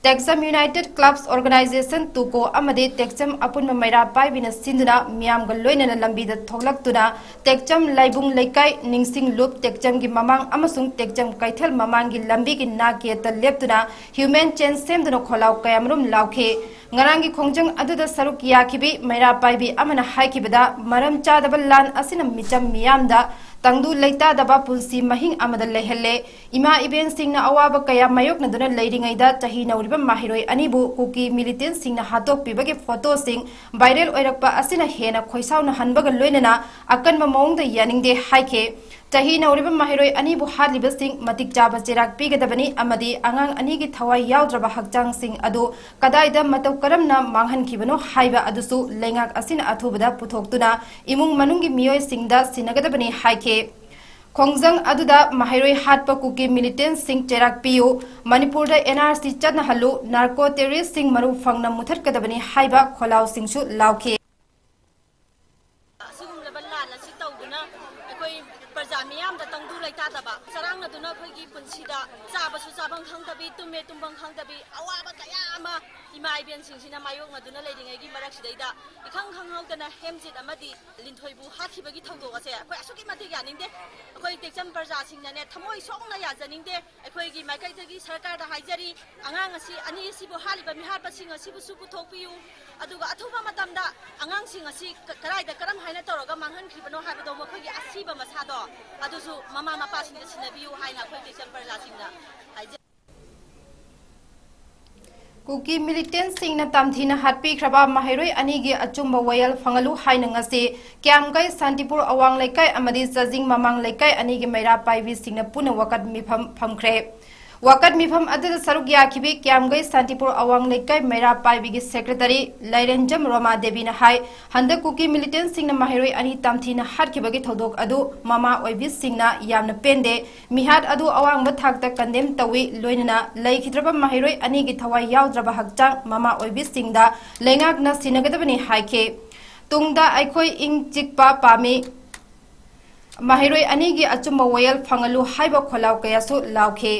ꯇꯦꯛꯆꯝ United Clubs Organisation, ꯇꯨꯀꯣ ꯑꯃꯗꯤ ꯇꯦꯛꯆꯝ ꯑꯄꯨꯟꯕ ꯃꯩꯔꯥ ꯄꯥꯏꯕꯤꯅ ꯁꯤꯟꯗꯨꯅ ꯃꯤꯌꯥꯝꯒ ꯂꯣꯏꯅꯅ ꯂꯝꯕꯤꯗ ꯊꯣꯛꯂꯛꯇꯨꯅ ꯇꯦꯛꯆꯝ ꯂꯥꯏꯕꯨꯡ ꯂꯩꯀꯥꯏ, ꯅꯤꯡꯁꯤꯡ ꯂꯨꯞ ꯇꯦꯛꯆꯝꯒꯤ ꯃꯃꯥꯡ ꯑꯃꯁꯨꯡ ꯇꯦꯛꯆꯝ ꯀꯩꯊꯦꯜ ꯃꯃꯥꯡꯒꯤ ꯂꯝꯕꯤꯒꯤ ꯅꯥꯛ ꯌꯦꯠꯇ ꯂꯦꯞꯇꯨꯅ human chain ꯁꯦꯝꯗꯨꯅ ꯈꯣꯜꯂꯥꯎ ꯀꯌꯥꯃꯔꯨꯝ ꯂꯥꯎꯈꯤ꯫ ꯉꯔꯥꯡꯒꯤ ꯈꯣꯡꯖꯪ ꯑꯗꯨꯗ ꯁꯔꯨꯛ ꯌꯥꯈꯤꯕꯤ ꯃꯩꯔꯥ ꯄꯥꯏꯕꯤ ꯑꯃꯅ ꯍꯥꯏꯈꯤꯕꯗ, ꯃꯔꯝ ꯆꯥꯗꯕ ꯂꯥꯟ ꯑꯁꯤꯅ ꯃꯤꯆꯝ ꯃꯤꯌꯥꯝꯗ ꯇꯪꯗꯨ ꯂꯩꯇꯥꯗꯕ ꯄꯨꯟꯁꯤ ꯃꯍꯤꯡ ꯑꯃꯗ ꯂꯩꯍꯜꯂꯦ꯫ ꯏꯃꯥ ꯏꯕꯦꯟꯁꯤꯡꯅ ꯑꯋꯥꯕ ꯀꯌꯥ ꯃꯥꯌꯣꯛꯅꯗꯨꯅ ꯂꯩꯔꯤꯉꯩꯗ, ꯆꯍꯤ ꯅꯧꯔꯤꯕ ꯃꯍꯩꯔꯣꯏ ꯑꯅꯤꯕꯨ ꯀꯨꯀꯤ militantꯁꯤꯡꯅ ꯍꯥꯠꯇꯣꯛꯄꯤꯕꯒꯤ ꯐꯣꯇꯣꯁꯤꯡ viral ꯑꯣꯏꯔꯛꯄ ꯑꯁꯤꯅ ꯍꯦꯟꯅ ꯈꯣꯏꯁꯥꯎꯅꯍꯟꯕꯒ ꯂꯣꯏꯅꯅ ꯑꯀꯟꯕ ꯃꯑꯣꯡꯗ ꯌꯥꯅꯤꯡꯗꯦ ꯍꯥꯏꯈꯤ꯫ ꯆꯍꯤ ꯅꯧꯔꯤꯕ ꯃꯍꯩꯔꯣꯏ ꯑꯅꯤꯕꯨ ꯍꯥꯠꯂꯤꯕꯁꯤꯡ ꯃꯇꯤꯛ ꯆꯥꯕ ꯆꯩꯔꯥꯛ ꯄꯤꯒꯗꯕꯅꯤ ꯑꯃꯗꯤ ꯑꯉꯥꯡ ꯑꯅꯤꯒꯤ ꯊꯋꯥꯏ ꯌꯥꯎꯗ꯭ꯔꯕ ꯍꯛꯆꯥꯡꯁꯤꯡ ꯑꯗꯨ ꯀꯗꯥꯏꯗ ꯃꯇꯧ ꯀꯔꯝꯅ ꯃꯥꯡꯍꯟꯈꯤꯕꯅꯣ ꯍꯥꯏꯕ ꯑꯗꯨꯁꯨ ꯂꯩꯉꯥꯛ ꯑꯁꯤꯅ ꯑꯊꯨꯕꯗ ꯄꯨꯊꯣꯛꯇꯨꯅ ꯏꯃꯨꯡ ꯃꯅꯨꯡꯒꯤ ꯃꯤꯑꯣꯏꯁꯤꯡꯗ ꯁꯤꯟꯅꯒꯗꯕꯅꯤ ꯍꯥꯏꯈꯤ꯫ ꯈꯣꯡꯖꯪ ꯑꯗꯨꯗ ꯃꯍꯩꯔꯣꯏ ꯍꯥꯠꯄ ꯀꯨꯀꯤ militantꯁꯤꯡ ꯆꯩꯔꯥꯛ ꯄꯤꯌꯨ, ꯃꯅꯤꯄꯨꯔꯗ NRC ꯆꯠꯅꯍꯜꯂꯨ, narco terroristꯁꯤꯡ ꯃꯔꯨ ꯐꯪꯅ ꯃꯨꯊꯠꯀꯗꯕꯅꯤ ꯍꯥꯏꯕ ꯈꯣꯜꯂꯥꯎꯁꯤꯡꯁꯨ ꯂꯥꯎꯈꯤ꯫ ꯑꯁꯤꯒꯨꯝꯂꯕ ꯂꯥꯟ ꯑꯁꯤ ꯇꯧꯗꯨꯅ ꯑꯩꯈꯣꯏ ꯄ꯭ꯔꯖꯥ ꯃꯤꯌꯥꯝꯗ ꯇꯪꯗꯨ ꯂꯩꯇꯥꯗꯕ ꯆꯔꯥꯡꯅꯗꯨꯅ ꯑꯩꯈꯣꯏꯒꯤ ꯄꯨꯟꯁꯤꯗ ꯆꯥꯕꯁꯨ ꯆꯥꯐꯝ ꯈꯪꯗꯕꯤ, ꯇꯨꯝꯃꯦ ꯇꯨꯝꯐꯝ ꯈꯪꯗꯕꯤ, ꯑꯋꯥꯕ ꯀꯌꯥ ꯑꯃ ꯏꯃꯥ ꯏꯕꯦꯟꯁꯤꯡꯁꯤꯅ ꯃꯥꯌꯣꯛꯅꯗꯨꯅ ꯂꯩꯔꯤꯉꯩꯒꯤ ꯃꯔꯛꯁꯤꯗꯩꯗ ꯏꯈꯪ ꯈꯪꯍꯧꯗꯅ ꯍꯦꯝꯖꯤꯠ ꯑꯃꯗꯤ ꯂꯤꯟꯊꯣꯏꯕꯨ ꯍꯥꯠꯈꯤꯕꯒꯤ ꯊꯧꯗꯣꯛ ꯑꯁꯦ ꯑꯩꯈꯣꯏ ꯑꯁꯨꯛꯀꯤ ꯃꯇꯤꯛ ꯌꯥꯅꯤꯡꯗꯦ꯫ ꯑꯩꯈꯣꯏ ꯇꯦꯛꯆꯝ ꯄ꯭ꯔꯖꯥꯁꯤꯡꯅꯅꯦ ꯊꯃꯣꯏ ꯁꯣꯛꯅ ꯌꯥꯖꯅꯤꯡꯗꯦ꯫ ꯑꯩꯈꯣꯏꯒꯤ ꯃꯥꯏꯀꯩꯗꯒꯤ ꯁꯔꯀꯥꯔꯗ ꯍꯥꯏꯖꯔꯤ, ꯑꯉꯥꯡ ꯑꯁꯤ ꯑꯅꯤ ꯑꯁꯤꯕꯨ ꯍꯥꯠꯂꯤꯕ ꯃꯤꯍꯥꯠꯄꯁꯤꯡ ꯑꯁꯤꯕꯨꯁꯨ ꯄꯨꯊꯣꯛꯄꯤꯌꯨ꯫ ꯑꯗꯨꯒ ꯑꯊꯨꯕ ꯃꯇꯝꯗ ꯑꯉꯥꯡꯁꯤꯡ ꯑꯁꯤ ꯀ-, ꯀꯗꯥꯏꯗ ꯀꯔꯝ ꯍꯥꯏꯅ ꯇꯧꯔꯒ ꯃꯥꯡꯍꯟꯈ꯭ꯔꯤꯕꯅꯣ ꯍꯥꯏꯕꯗꯣ, ꯃꯈꯣꯏꯒꯤ ꯑꯁꯤꯕ ꯃꯁꯥꯗꯣ ꯑꯗꯨꯁꯨ ꯃꯃꯥ ꯃꯄꯥꯁꯤꯡꯗ ꯁꯤꯟꯅꯕꯤꯌꯨ ꯍꯥꯏꯅ ꯑꯩꯈꯣꯏ ꯇꯦꯛꯆꯝ ꯄ꯭ꯔꯖꯥꯁꯤꯡꯅ ꯍꯥꯏꯖꯔꯤ꯫ ꯀꯨꯀꯤ militantꯁꯤꯡꯅ ꯇꯝꯊꯤꯅ ꯍꯥꯠꯄꯤꯈ꯭ꯔꯕ ꯃꯍꯩꯔꯣꯏ ꯑꯅꯤꯒꯤ ꯑꯆꯨꯝꯕ ꯋꯥꯌꯦꯜ ꯐꯪꯍꯜꯂꯨ ꯍꯥꯏꯅ ꯉꯁꯤ ꯀ꯭ꯌꯥꯝꯒꯩ ꯁꯥꯟꯇꯤꯄꯨꯔ ꯑꯋꯥꯡ ꯂꯩꯀꯥꯏ ꯑꯃꯗꯤ ꯆꯥꯖꯤꯡ ꯃꯃꯥꯡ ꯂꯩꯀꯥꯏ ꯑꯅꯤꯒꯤ ꯃꯩꯔꯥ ꯄꯥꯏꯕꯤꯁꯤꯡꯅ ꯄꯨꯟꯅ ꯋꯥꯀꯠ ꯃꯤꯐꯝ ꯐꯝꯈ꯭ꯔꯦ꯫ ꯋꯥꯀꯠ ꯃꯤꯐꯝ ꯑꯗꯨꯗ ꯁꯔꯨꯛ ꯌꯥꯈꯤꯕꯤ ꯀ꯭ꯌꯥꯝꯒꯩ ꯁꯥꯟꯇꯤꯄꯨꯔ ꯑꯋꯥꯡ ꯂꯩꯀꯥꯏ ꯃꯩꯔꯥ ꯄꯥꯏꯕꯤꯒꯤ secretary ꯂꯥꯏꯔꯦꯟꯖꯝ ꯔꯣꯃꯥ ꯗꯦꯕꯤꯅ ꯍꯥꯏ, ꯍꯟꯗꯛ ꯀꯨꯀꯤ militantꯁꯤꯡꯅ ꯃꯍꯩꯔꯣꯏ ꯑꯅꯤ ꯇꯝꯊꯤꯅ ꯍꯥꯠꯈꯤꯕꯒꯤ ꯊꯧꯗꯣꯛ ꯑꯗꯨ ꯃꯃꯥ ꯑꯣꯏꯕꯤꯁꯤꯡꯅ ꯌꯥꯝꯅ ꯄꯦꯟꯗꯦ꯫ ꯃꯤꯍꯥꯠ ꯑꯗꯨ ꯑꯋꯥꯡꯕ ꯊꯥꯛꯇ condemn ꯇꯧꯏ꯫ ꯂꯣꯏꯅꯅ ꯂꯩꯈꯤꯗ꯭ꯔꯕ ꯃꯍꯩꯔꯣꯏ ꯑꯅꯤꯒꯤ ꯊꯋꯥꯏ ꯌꯥꯎꯗ꯭ꯔꯕ ꯍꯛꯆꯥꯡ ꯃꯃꯥ ꯑꯣꯏꯕꯤꯁꯤꯡꯗ ꯂꯩꯉꯥꯛꯅ ꯁꯤꯟꯅꯒꯗꯕꯅꯤ ꯍꯥꯏꯈꯤ꯫ ꯇꯨꯡꯗ ꯑꯩꯈꯣꯏ ꯏꯪ ꯆꯤꯛꯄ ꯄꯥꯝꯃꯤ꯫ ꯃꯍꯩꯔꯣꯏ ꯑꯅꯤꯒꯤ ꯑꯆꯨꯝꯕ ꯋꯥꯌꯦꯜ ꯐꯪꯍꯜꯂꯨ ꯍꯥꯏꯕ ꯈꯣꯜꯂꯥꯎ ꯀꯌꯥꯁꯨ ꯂꯥꯎꯈꯤ꯫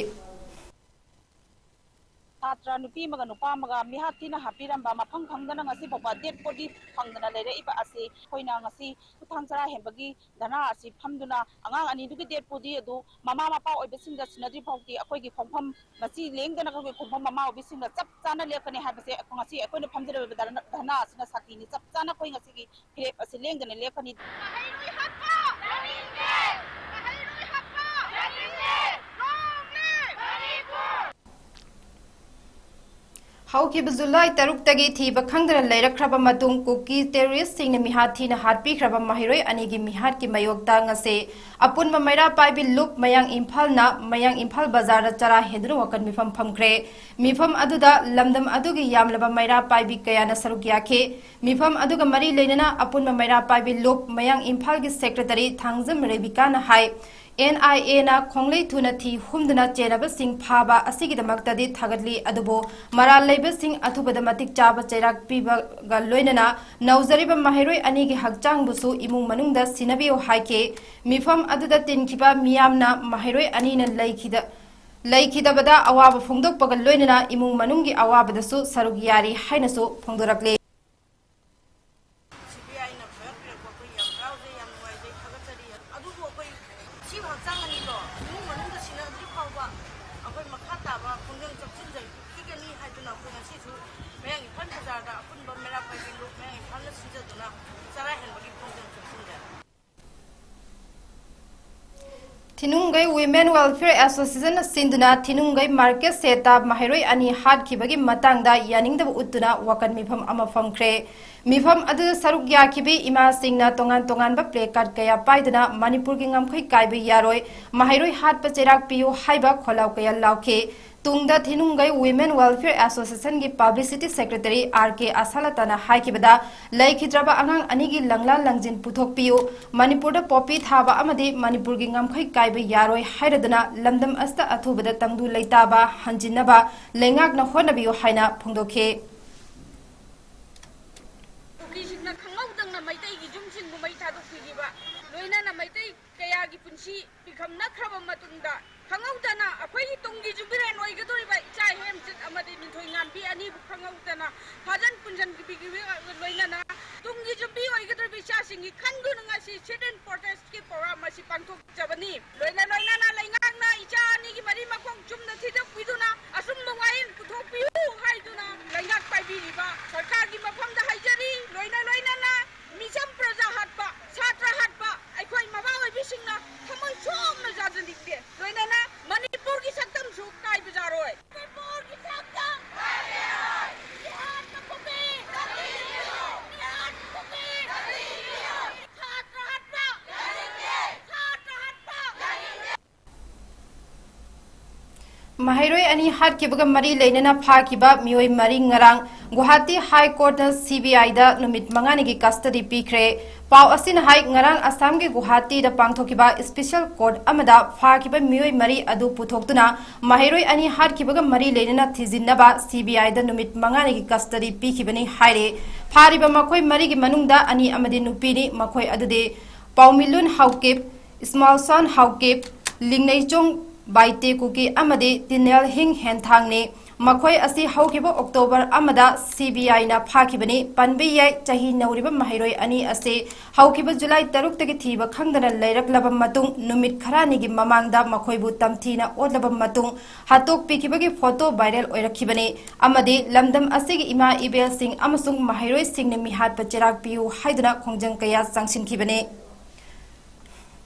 ꯁꯥꯇ꯭ꯔ ꯅꯨꯄꯤ ꯑꯃꯒ ꯅꯨꯄꯥ ꯑꯃꯒ ꯃꯤꯍꯥꯠ ꯊꯤꯅ ꯍꯥꯠꯄꯤꯔꯝꯕ, ꯃꯐꯝ ꯈꯪꯗꯅ ꯉꯁꯤ ꯐꯥꯎꯕ ꯗꯦꯠ ꯕꯣꯗꯤ ꯐꯪꯗꯅ ꯂꯩꯔꯛꯏꯕ ꯑꯁꯤ ꯑꯩꯈꯣꯏꯅ ꯉꯁꯤ ꯈꯨꯠꯊꯥꯡ ꯆꯔꯥ ꯍꯦꯟꯕꯒꯤ ꯙꯔꯅꯥ ꯑꯁꯤ ꯐꯝꯗꯨꯅ ꯑꯉꯥꯡ ꯑꯅꯤꯗꯨꯒꯤ ꯗꯦꯠ ꯕꯣꯗꯤ ꯑꯗꯨ ꯃꯃꯥ ꯃꯄꯥ ꯑꯣꯏꯕꯁꯤꯡꯗ ꯁꯤꯟꯅꯗ꯭ꯔꯤ ꯐꯥꯎꯗꯤ ꯑꯩꯈꯣꯏꯒꯤ ꯈꯣꯡꯐꯝ, ꯃꯁꯤ ꯂꯦꯡꯗꯅ ꯑꯩꯈꯣꯏꯒꯤ ꯈꯣꯡꯐꯝ ꯃꯃꯥ ꯑꯣꯏꯕꯁꯤꯡꯅ ꯆꯞ ꯆꯥꯅ ꯂꯦꯞꯀꯅꯤ ꯍꯥꯏꯕꯁꯦ ꯉꯁꯤ ꯑꯩꯈꯣꯏꯅ ꯐꯝꯖꯔꯤꯕ ꯙꯔꯅꯥ, ꯙꯔꯅꯥ ꯑꯁꯤꯅ ꯁꯥꯈꯤꯅꯤ꯫ ꯆꯞ ꯆꯥꯅ ꯑꯩꯈꯣꯏ ꯉꯁꯤꯒꯤ ꯐꯤꯔꯦꯞ ꯑꯁꯤ ꯂꯦꯡꯗꯅ ꯂꯦꯞꯀꯅꯤ꯫ ꯃꯍꯩꯔꯣꯏ ꯍꯥꯠꯄ ꯌꯥꯅꯤꯡꯗꯦ! ꯃꯍꯩꯔꯣꯏ ꯍꯥꯠꯄ ꯌꯥꯅꯤꯡꯗꯦ! Long live Manipur! ꯍꯧꯈꯤꯕ ꯖꯨꯂꯥꯏ ꯇꯔꯨꯛꯇꯒꯤ ꯊꯤꯕ ꯈꯪꯗꯅ ꯂꯩꯔꯛꯈ꯭ꯔꯕ ꯃꯇꯨꯡ ꯀꯨꯀꯤ ꯇꯦꯔꯣꯔꯤꯁꯁꯤꯡꯅ ꯃꯤꯍꯥꯠ ꯊꯤꯅ ꯍꯥꯠꯄꯤꯈ꯭ꯔꯕ ꯃꯍꯩꯔꯣꯏ ꯑꯅꯤꯒꯤ ꯃꯤꯍꯥꯠꯀꯤ ꯃꯥꯌꯣꯛꯇ ꯉꯁꯤ ꯑꯄꯨꯟꯕ ꯃꯩꯔꯥ ꯄꯥꯏꯕꯤ ꯂꯨꯞ ꯃꯌꯥꯡ ꯏꯝꯐꯥꯜꯅ ꯃꯌꯥꯡ ꯏꯝꯐꯥꯜ ꯕꯖꯥꯔꯗ ꯆꯔꯥ ꯍꯦꯟꯗꯨꯅ ꯋꯥꯀꯠ ꯃꯤꯐꯝ ꯐꯝꯈ꯭ꯔꯦ꯫ ꯃꯤꯐꯝ ꯑꯗꯨꯗ ꯂꯝꯗꯝ ꯑꯗꯨꯒꯤ ꯌꯥꯝꯂꯕ ꯃꯩꯔꯥ ꯄꯥꯏꯕꯤ ꯀꯌꯥꯅ ꯁꯔꯨꯛ ꯌꯥꯈꯤ꯫ ꯃꯤꯐꯝ ꯑꯗꯨꯒ ꯃꯔꯤ ꯂꯩꯅꯅ ꯑꯄꯨꯟꯕ ꯃꯩꯔꯥ ꯄꯥꯏꯕꯤ ꯂꯨꯞ ꯃꯌꯥꯡ ꯏꯝꯐꯥꯜꯒꯤ ꯁꯦꯀ꯭ꯔꯦꯇꯔꯤ ꯊꯥꯡꯖꯝ ꯔꯦꯕꯤꯀꯥꯅ ꯍꯥꯏ, ꯑꯦꯟ ꯑꯥꯏ ꯑꯦꯅ ꯈꯣꯡꯂꯩ ꯊꯨꯅ ꯊꯤ ꯍꯨꯝꯗꯨꯅ ꯆꯦꯟꯅꯕꯁꯤꯡ ꯐꯥꯕ ꯑꯁꯤꯒꯤꯗꯃꯛꯇꯗꯤ ꯊꯥꯒꯠꯂꯤ, ꯑꯗꯨꯕꯨ ꯃꯔꯥꯜ ꯂꯩꯕꯁꯤꯡ ꯑꯊꯨꯕꯗ ꯃꯇꯤꯛ ꯆꯥꯕ ꯆꯩꯔꯥꯛ ꯄꯤꯕꯒ ꯂꯣꯏꯅꯅ ꯅꯧꯖꯔꯤꯕ ꯃꯍꯩꯔꯣꯏ ꯑꯅꯤꯒꯤ ꯍꯛꯆꯥꯡꯕꯨꯁꯨ ꯏꯃꯨꯡ ꯃꯅꯨꯡꯗ ꯁꯤꯟꯅꯕꯤꯌꯨ ꯍꯥꯏꯈꯤ꯫ ꯃꯤꯐꯝ ꯑꯗꯨꯗ ꯇꯤꯟꯈꯤꯕ ꯃꯤꯌꯥꯝꯅ ꯃꯍꯩꯔꯣꯏ ꯑꯅꯤꯅ ꯂꯩꯈꯤꯗ-, ꯂꯩꯈꯤꯗꯕꯗ ꯑꯋꯥꯕ ꯐꯣꯡꯗꯣꯛꯄꯒ ꯂꯣꯏꯅꯅ ꯏꯃꯨꯡ ꯃꯅꯨꯡꯒꯤ ꯑꯋꯥꯕꯗꯁꯨ ꯁꯔꯨꯛ ꯌꯥꯔꯤ ꯍꯥꯏꯅꯁꯨ ꯐꯣꯡꯗꯣꯔꯛꯂꯤ꯫ ꯁꯤ ꯕꯤ ꯑꯥꯏꯅ ꯐꯒꯠꯄꯤꯔꯛꯄ ꯑꯩꯈꯣꯏ ꯌꯥꯝ ꯍꯔꯥꯎꯖꯩ, ꯌꯥꯝ ꯅꯨꯡꯉꯥꯏꯖꯩ, ꯊꯥꯒꯠꯆꯔꯤ꯫ ꯑꯗꯨꯕꯨ ꯑꯩꯈꯣꯏ ꯑꯁꯤꯕ ꯍꯛꯆꯥꯡ ꯑꯅꯤꯗꯣ ꯏꯃꯨꯡ ꯃꯅꯨꯡꯗ ꯁꯤꯟꯅꯗ꯭ꯔꯤ ꯐꯥꯎꯕ ꯑꯩꯈꯣꯏ ꯃꯈꯥ ꯇꯥꯕ ꯈꯣꯡꯖꯪ ꯆꯪꯁꯤꯟꯖꯈꯤꯒꯅꯤ ꯍꯥꯏꯗꯨꯅ ꯑꯩꯈꯣꯏ ꯉꯁꯤꯁꯨ ꯃꯌꯥꯡ ꯏꯝꯐꯥꯜ ꯕꯖꯥꯔꯗ ꯑꯄꯨꯟꯕ ꯃꯩꯔꯥ ꯄꯥꯏꯕꯤ ꯂꯨꯞ ꯃꯌꯥꯡ ꯏꯝꯐꯥꯜꯅ ꯁꯤꯟꯖꯗꯨꯅ ꯆꯔꯥ ꯍꯦꯟꯕꯒꯤ ꯈꯣꯡꯖꯪ ꯆꯪꯁꯤꯟꯖꯔꯤ꯫ ꯊꯤꯅꯨꯡꯒꯩ Women Welfare Association ꯅ ꯁꯤꯟꯗꯨꯅ ꯊꯤꯅꯨꯡꯒꯩ ꯃꯥꯔꯀꯦꯠ ꯁꯦꯠꯇ ꯃꯍꯩꯔꯣꯏ ꯑꯅꯤ ꯍꯥꯠꯈꯤꯕꯒꯤ ꯃꯇꯥꯡꯗ ꯌꯥꯅꯤꯡꯗꯕ ꯎꯠꯇꯨꯅ ꯋꯥꯀꯠ ꯃꯤꯐꯝ ꯑꯃ ꯐꯝꯈ꯭ꯔꯦ꯫ ꯃꯤꯐꯝ ꯑꯗꯨꯗ ꯁꯔꯨꯛ ꯌꯥꯈꯤꯕꯤ ꯏꯃꯥꯁꯤꯡꯅ ꯇꯣꯉꯥꯟ ꯇꯣꯉꯥꯟꯕ ꯄ꯭ꯂꯦ ꯀꯥꯔꯗ ꯀꯌꯥ ꯄꯥꯏꯗꯨꯅ "ꯃꯅꯤꯄꯨꯔꯒꯤ ꯉꯝꯈꯩ ꯀꯥꯏꯕ ꯌꯥꯔꯣꯏ, ꯃꯍꯩꯔꯣꯏ ꯍꯥꯠꯄ ꯆꯩꯔꯥꯛ ꯄꯤꯌꯨ" ꯍꯥꯏꯕ ꯈꯣꯜꯂꯥꯎ ꯀꯌꯥ ꯂꯥꯎꯈꯤ꯫ ꯇꯨꯡꯗ ꯊꯤꯅꯨꯡꯒꯩ Women Welfare Association ꯒꯤ Publicity Secretary ꯑꯥꯔ ꯀꯦ ꯑꯁꯥꯂꯇꯥꯅ ꯍꯥꯏꯈꯤꯕꯗ, ꯂꯩꯈꯤꯗ꯭ꯔꯕ ꯑꯉꯥꯡ ꯑꯅꯤꯒꯤ ꯂꯪꯂꯥ ꯂꯪꯖꯤꯟ ꯄꯨꯊꯣꯛꯄꯤꯌꯨ, ꯃꯅꯤꯄꯨꯔꯗ ꯄꯣꯄꯤ ꯊꯥꯕ ꯑꯃꯗꯤ ꯃꯅꯤꯄꯨꯔꯒꯤ ꯉꯝꯈꯩ ꯀꯥꯏꯕ ꯌꯥꯔꯣꯏ ꯍꯥꯏꯔꯗꯨꯅ ꯂꯝꯗꯝ ꯑꯁꯤꯗ ꯑꯊꯨꯕꯗ ꯇꯪꯗꯨ ꯂꯩꯇꯥꯕ ꯍꯟꯖꯤꯟꯅꯕ ꯂꯩꯉꯥꯛꯅ ꯍꯣꯠꯅꯕꯤꯌꯨ ꯍꯥꯏꯅ ꯐꯣꯡꯗꯣꯛꯈꯤ꯫ ꯀꯨꯀꯤꯁꯤꯡꯅ ꯈꯪꯍꯧꯗꯅ ꯃꯩꯇꯩꯒꯤ ꯌꯨꯝꯁꯤꯡꯕꯨ ꯃꯩ ꯊꯥꯗꯣꯛꯄꯤꯈꯤꯕ, ꯂꯣꯏꯅꯅ ꯃꯩꯇꯩ ꯀꯌꯥꯒꯤ ꯄꯨꯟꯁꯤ ꯄꯤꯈꯝꯅꯈ꯭ꯔꯕ ꯃꯇꯨꯡꯗ, ꯈꯪꯍꯧꯗꯅ ꯑꯩꯈꯣꯏꯒꯤ ꯇꯨꯡꯒꯤ ꯌꯨꯝꯕꯤꯔꯦꯟ ꯑꯣꯏꯒꯗꯧꯔꯤꯕ ꯏꯆꯥ ꯏꯍꯦꯟꯁꯤꯡ ꯑꯃ Sit-in protest-ꯀꯤ program ꯑꯁꯤ ꯄꯥꯡꯊꯣꯛꯆꯕꯅꯤ꯫ ꯂꯣꯏꯅ ꯂꯣꯏꯅꯅ ꯂꯩꯉꯥꯛꯅ ꯏꯆꯥ ꯑꯅꯤꯒꯤ ꯃꯔꯤ ꯃꯈꯣꯡ ꯆꯨꯝꯅ ꯊꯤꯗꯣꯛꯄꯤꯗꯨꯅ ꯑꯆꯨꯝꯕ ꯋꯥꯌꯦꯜ ꯄꯨꯊꯣꯛꯄꯤꯌꯨ ꯍꯥꯏꯗꯨꯅ ꯂꯩꯉꯥꯛ ꯄꯥꯏꯕꯤꯔꯤꯕ ꯁꯔꯀꯥꯔꯒꯤ ꯃꯐꯝꯗ ꯍꯥꯏꯖꯔꯤ꯫ ꯂꯣꯏꯅ ꯂꯣꯏꯅꯅ ꯃꯤꯆꯝ ꯄ꯭ꯔꯖꯥ ꯍꯥꯠꯄ, ꯁꯥꯇ꯭ꯔ ꯍꯥꯠꯄ ꯑꯩꯈꯣꯏ ꯃꯃꯥ ꯑꯣꯏꯕꯤꯁꯤꯡꯅ ꯊꯃꯣꯏ ꯁꯣꯛꯅ ꯌꯥꯖꯅꯤꯡꯗꯦ꯫ ꯂꯣꯏꯅꯅ ꯃꯅꯤꯄꯨꯔꯒꯤ ꯁꯛꯇꯝꯁꯨ ꯀꯥꯏꯕ ꯌꯥꯔꯣꯏ꯫ ꯃꯅꯤꯄꯨꯔꯒꯤ ꯁꯛꯇꯝ ꯀꯥꯏꯕ ꯌꯥꯔꯣꯏ꯫ ꯃꯤꯍꯥꯠꯄ ꯈꯨꯃꯤ ꯀꯔꯤꯒꯤꯅꯣ? ꯃꯤꯍꯥꯠꯄ ꯈꯨꯃꯤ ꯀꯔꯤꯒꯤꯅꯣ? ꯁꯥꯇ꯭ꯔ ꯍꯥꯠꯄ ꯌꯥꯅꯤꯡꯗꯦ꯫ ꯁꯥꯇ꯭ꯔ ꯍꯥꯠꯄ ꯌꯥꯅꯤꯡꯗꯦ꯫ ꯃꯍꯩꯔꯣꯏ ꯑꯅꯤ ꯍꯥꯠꯈꯤꯕꯒ ꯃꯔꯤ ꯂꯩꯅꯅ ꯐꯥꯈꯤꯕ ꯃꯤꯑꯣꯏ ꯃꯔꯤ ꯉꯔꯥꯡ ꯒꯨꯋꯥꯍꯥꯇꯤ ꯍꯥꯏ ꯀꯣꯔꯠꯅ ꯁꯤ ꯕꯤ ꯑꯥꯏꯗ ꯅꯨꯃꯤꯠ ꯃꯉꯥꯅꯤꯒꯤ ꯀꯁꯇꯗꯤ ꯄꯤꯈ꯭ꯔꯦ꯫ ꯄꯥꯎ ꯑꯁꯤꯅ ꯍꯥꯏ, ꯉꯔꯥꯡ ꯑꯁꯥꯝꯒꯤ ꯒꯨꯋꯥꯍꯥꯇꯤꯗ ꯄꯥꯡꯊꯣꯛꯈꯤꯕ ꯏꯁꯄꯤꯁꯦꯜ ꯀꯣꯔꯠ ꯑꯃꯗ ꯐꯥꯈꯤꯕ ꯃꯤꯑꯣꯏ ꯃꯔꯤ ꯑꯗꯨ ꯄꯨꯊꯣꯛꯇꯨꯅ ꯃꯍꯩꯔꯣꯏ ꯑꯅꯤ ꯍꯥꯠꯈꯤꯕꯒ ꯃꯔꯤ ꯂꯩꯅꯅ ꯊꯤꯖꯤꯟꯅꯕ ꯁꯤ ꯕꯤ ꯑꯥꯏꯗ ꯅꯨꯃꯤꯠ ꯃꯉꯥꯅꯤꯒꯤ ꯀꯁꯇꯗꯤ ꯄꯤꯈꯤꯕꯅꯤ ꯍꯥꯏꯔꯦ꯫ ꯐꯥꯔꯤꯕ ꯃꯈꯣꯏ ꯃꯔꯤꯒꯤ ꯃꯅꯨꯡꯗ ꯑꯅꯤ ꯑꯃꯗꯤ ꯅꯨꯄꯤꯅꯤ꯫ ꯃꯈꯣꯏ ꯑꯗꯨꯗꯤ ꯄꯥꯎꯃꯤꯂꯨꯟ ꯍꯥꯎꯀꯤꯞ, ꯏꯁꯃꯥꯜꯁꯣꯟ ꯍꯥꯎꯀꯤꯞ, ꯂꯤꯡꯅꯩꯆꯣꯡ ꯕꯥꯏꯇꯦ ꯀꯨꯀꯤ ꯑꯃꯗꯤ ꯇꯤꯅꯦꯜ ꯍꯤꯡ ꯍꯦꯟꯊꯥꯡꯅꯤ꯫ ꯃꯈꯣꯏ ꯑꯁꯤ ꯍꯧꯈꯤꯕ ꯑꯣꯛꯇꯣꯕꯔ ꯑꯃꯗ ꯁꯤ ꯕꯤ ꯑꯥꯏꯅ ꯐꯥꯈꯤꯕꯅꯤ꯫ ꯄꯟꯕ ꯌꯥꯏ, ꯆꯍꯤ ꯅꯧꯔꯤꯕ ꯃꯍꯩꯔꯣꯏ ꯑꯅꯤ ꯑꯁꯤ ꯍꯧꯈꯤꯕ ꯖꯨꯂꯥꯏ ꯇꯔꯨꯛꯇꯒꯤ ꯊꯤꯕ ꯈꯪꯗꯅ ꯂꯩꯔꯛꯂꯕ ꯃꯇꯨꯡ, ꯅꯨꯃꯤꯠ ꯈꯔꯅꯤꯒꯤ ꯃꯃꯥꯡꯗ ꯃꯈꯣꯏꯕꯨ ꯇꯝꯊꯤꯅ ꯑꯣꯠꯂꯕ ꯃꯇꯨꯡ ꯍꯥꯠꯇꯣꯛꯄꯤꯈꯤꯕꯒꯤ ꯐꯣꯇꯣ ꯚꯥꯏꯔꯦꯜ ꯑꯣꯏꯔꯛꯈꯤꯕꯅꯤ ꯑꯃꯗꯤ ꯂꯝꯗꯝ ꯑꯁꯤꯒꯤ ꯏꯃꯥ ꯏꯕꯦꯜꯁꯤꯡ ꯑꯃꯁꯨꯡ ꯃꯍꯩꯔꯣꯏꯁꯤꯡꯅ ꯃꯤꯍꯥꯠꯄ ꯆꯩꯔꯥꯛ ꯄꯤꯌꯨ ꯍꯥꯏꯗꯨꯅ ꯈꯣꯡꯖꯪ ꯀꯌꯥ ꯆꯪꯁꯤꯟꯈꯤꯕꯅꯤ꯫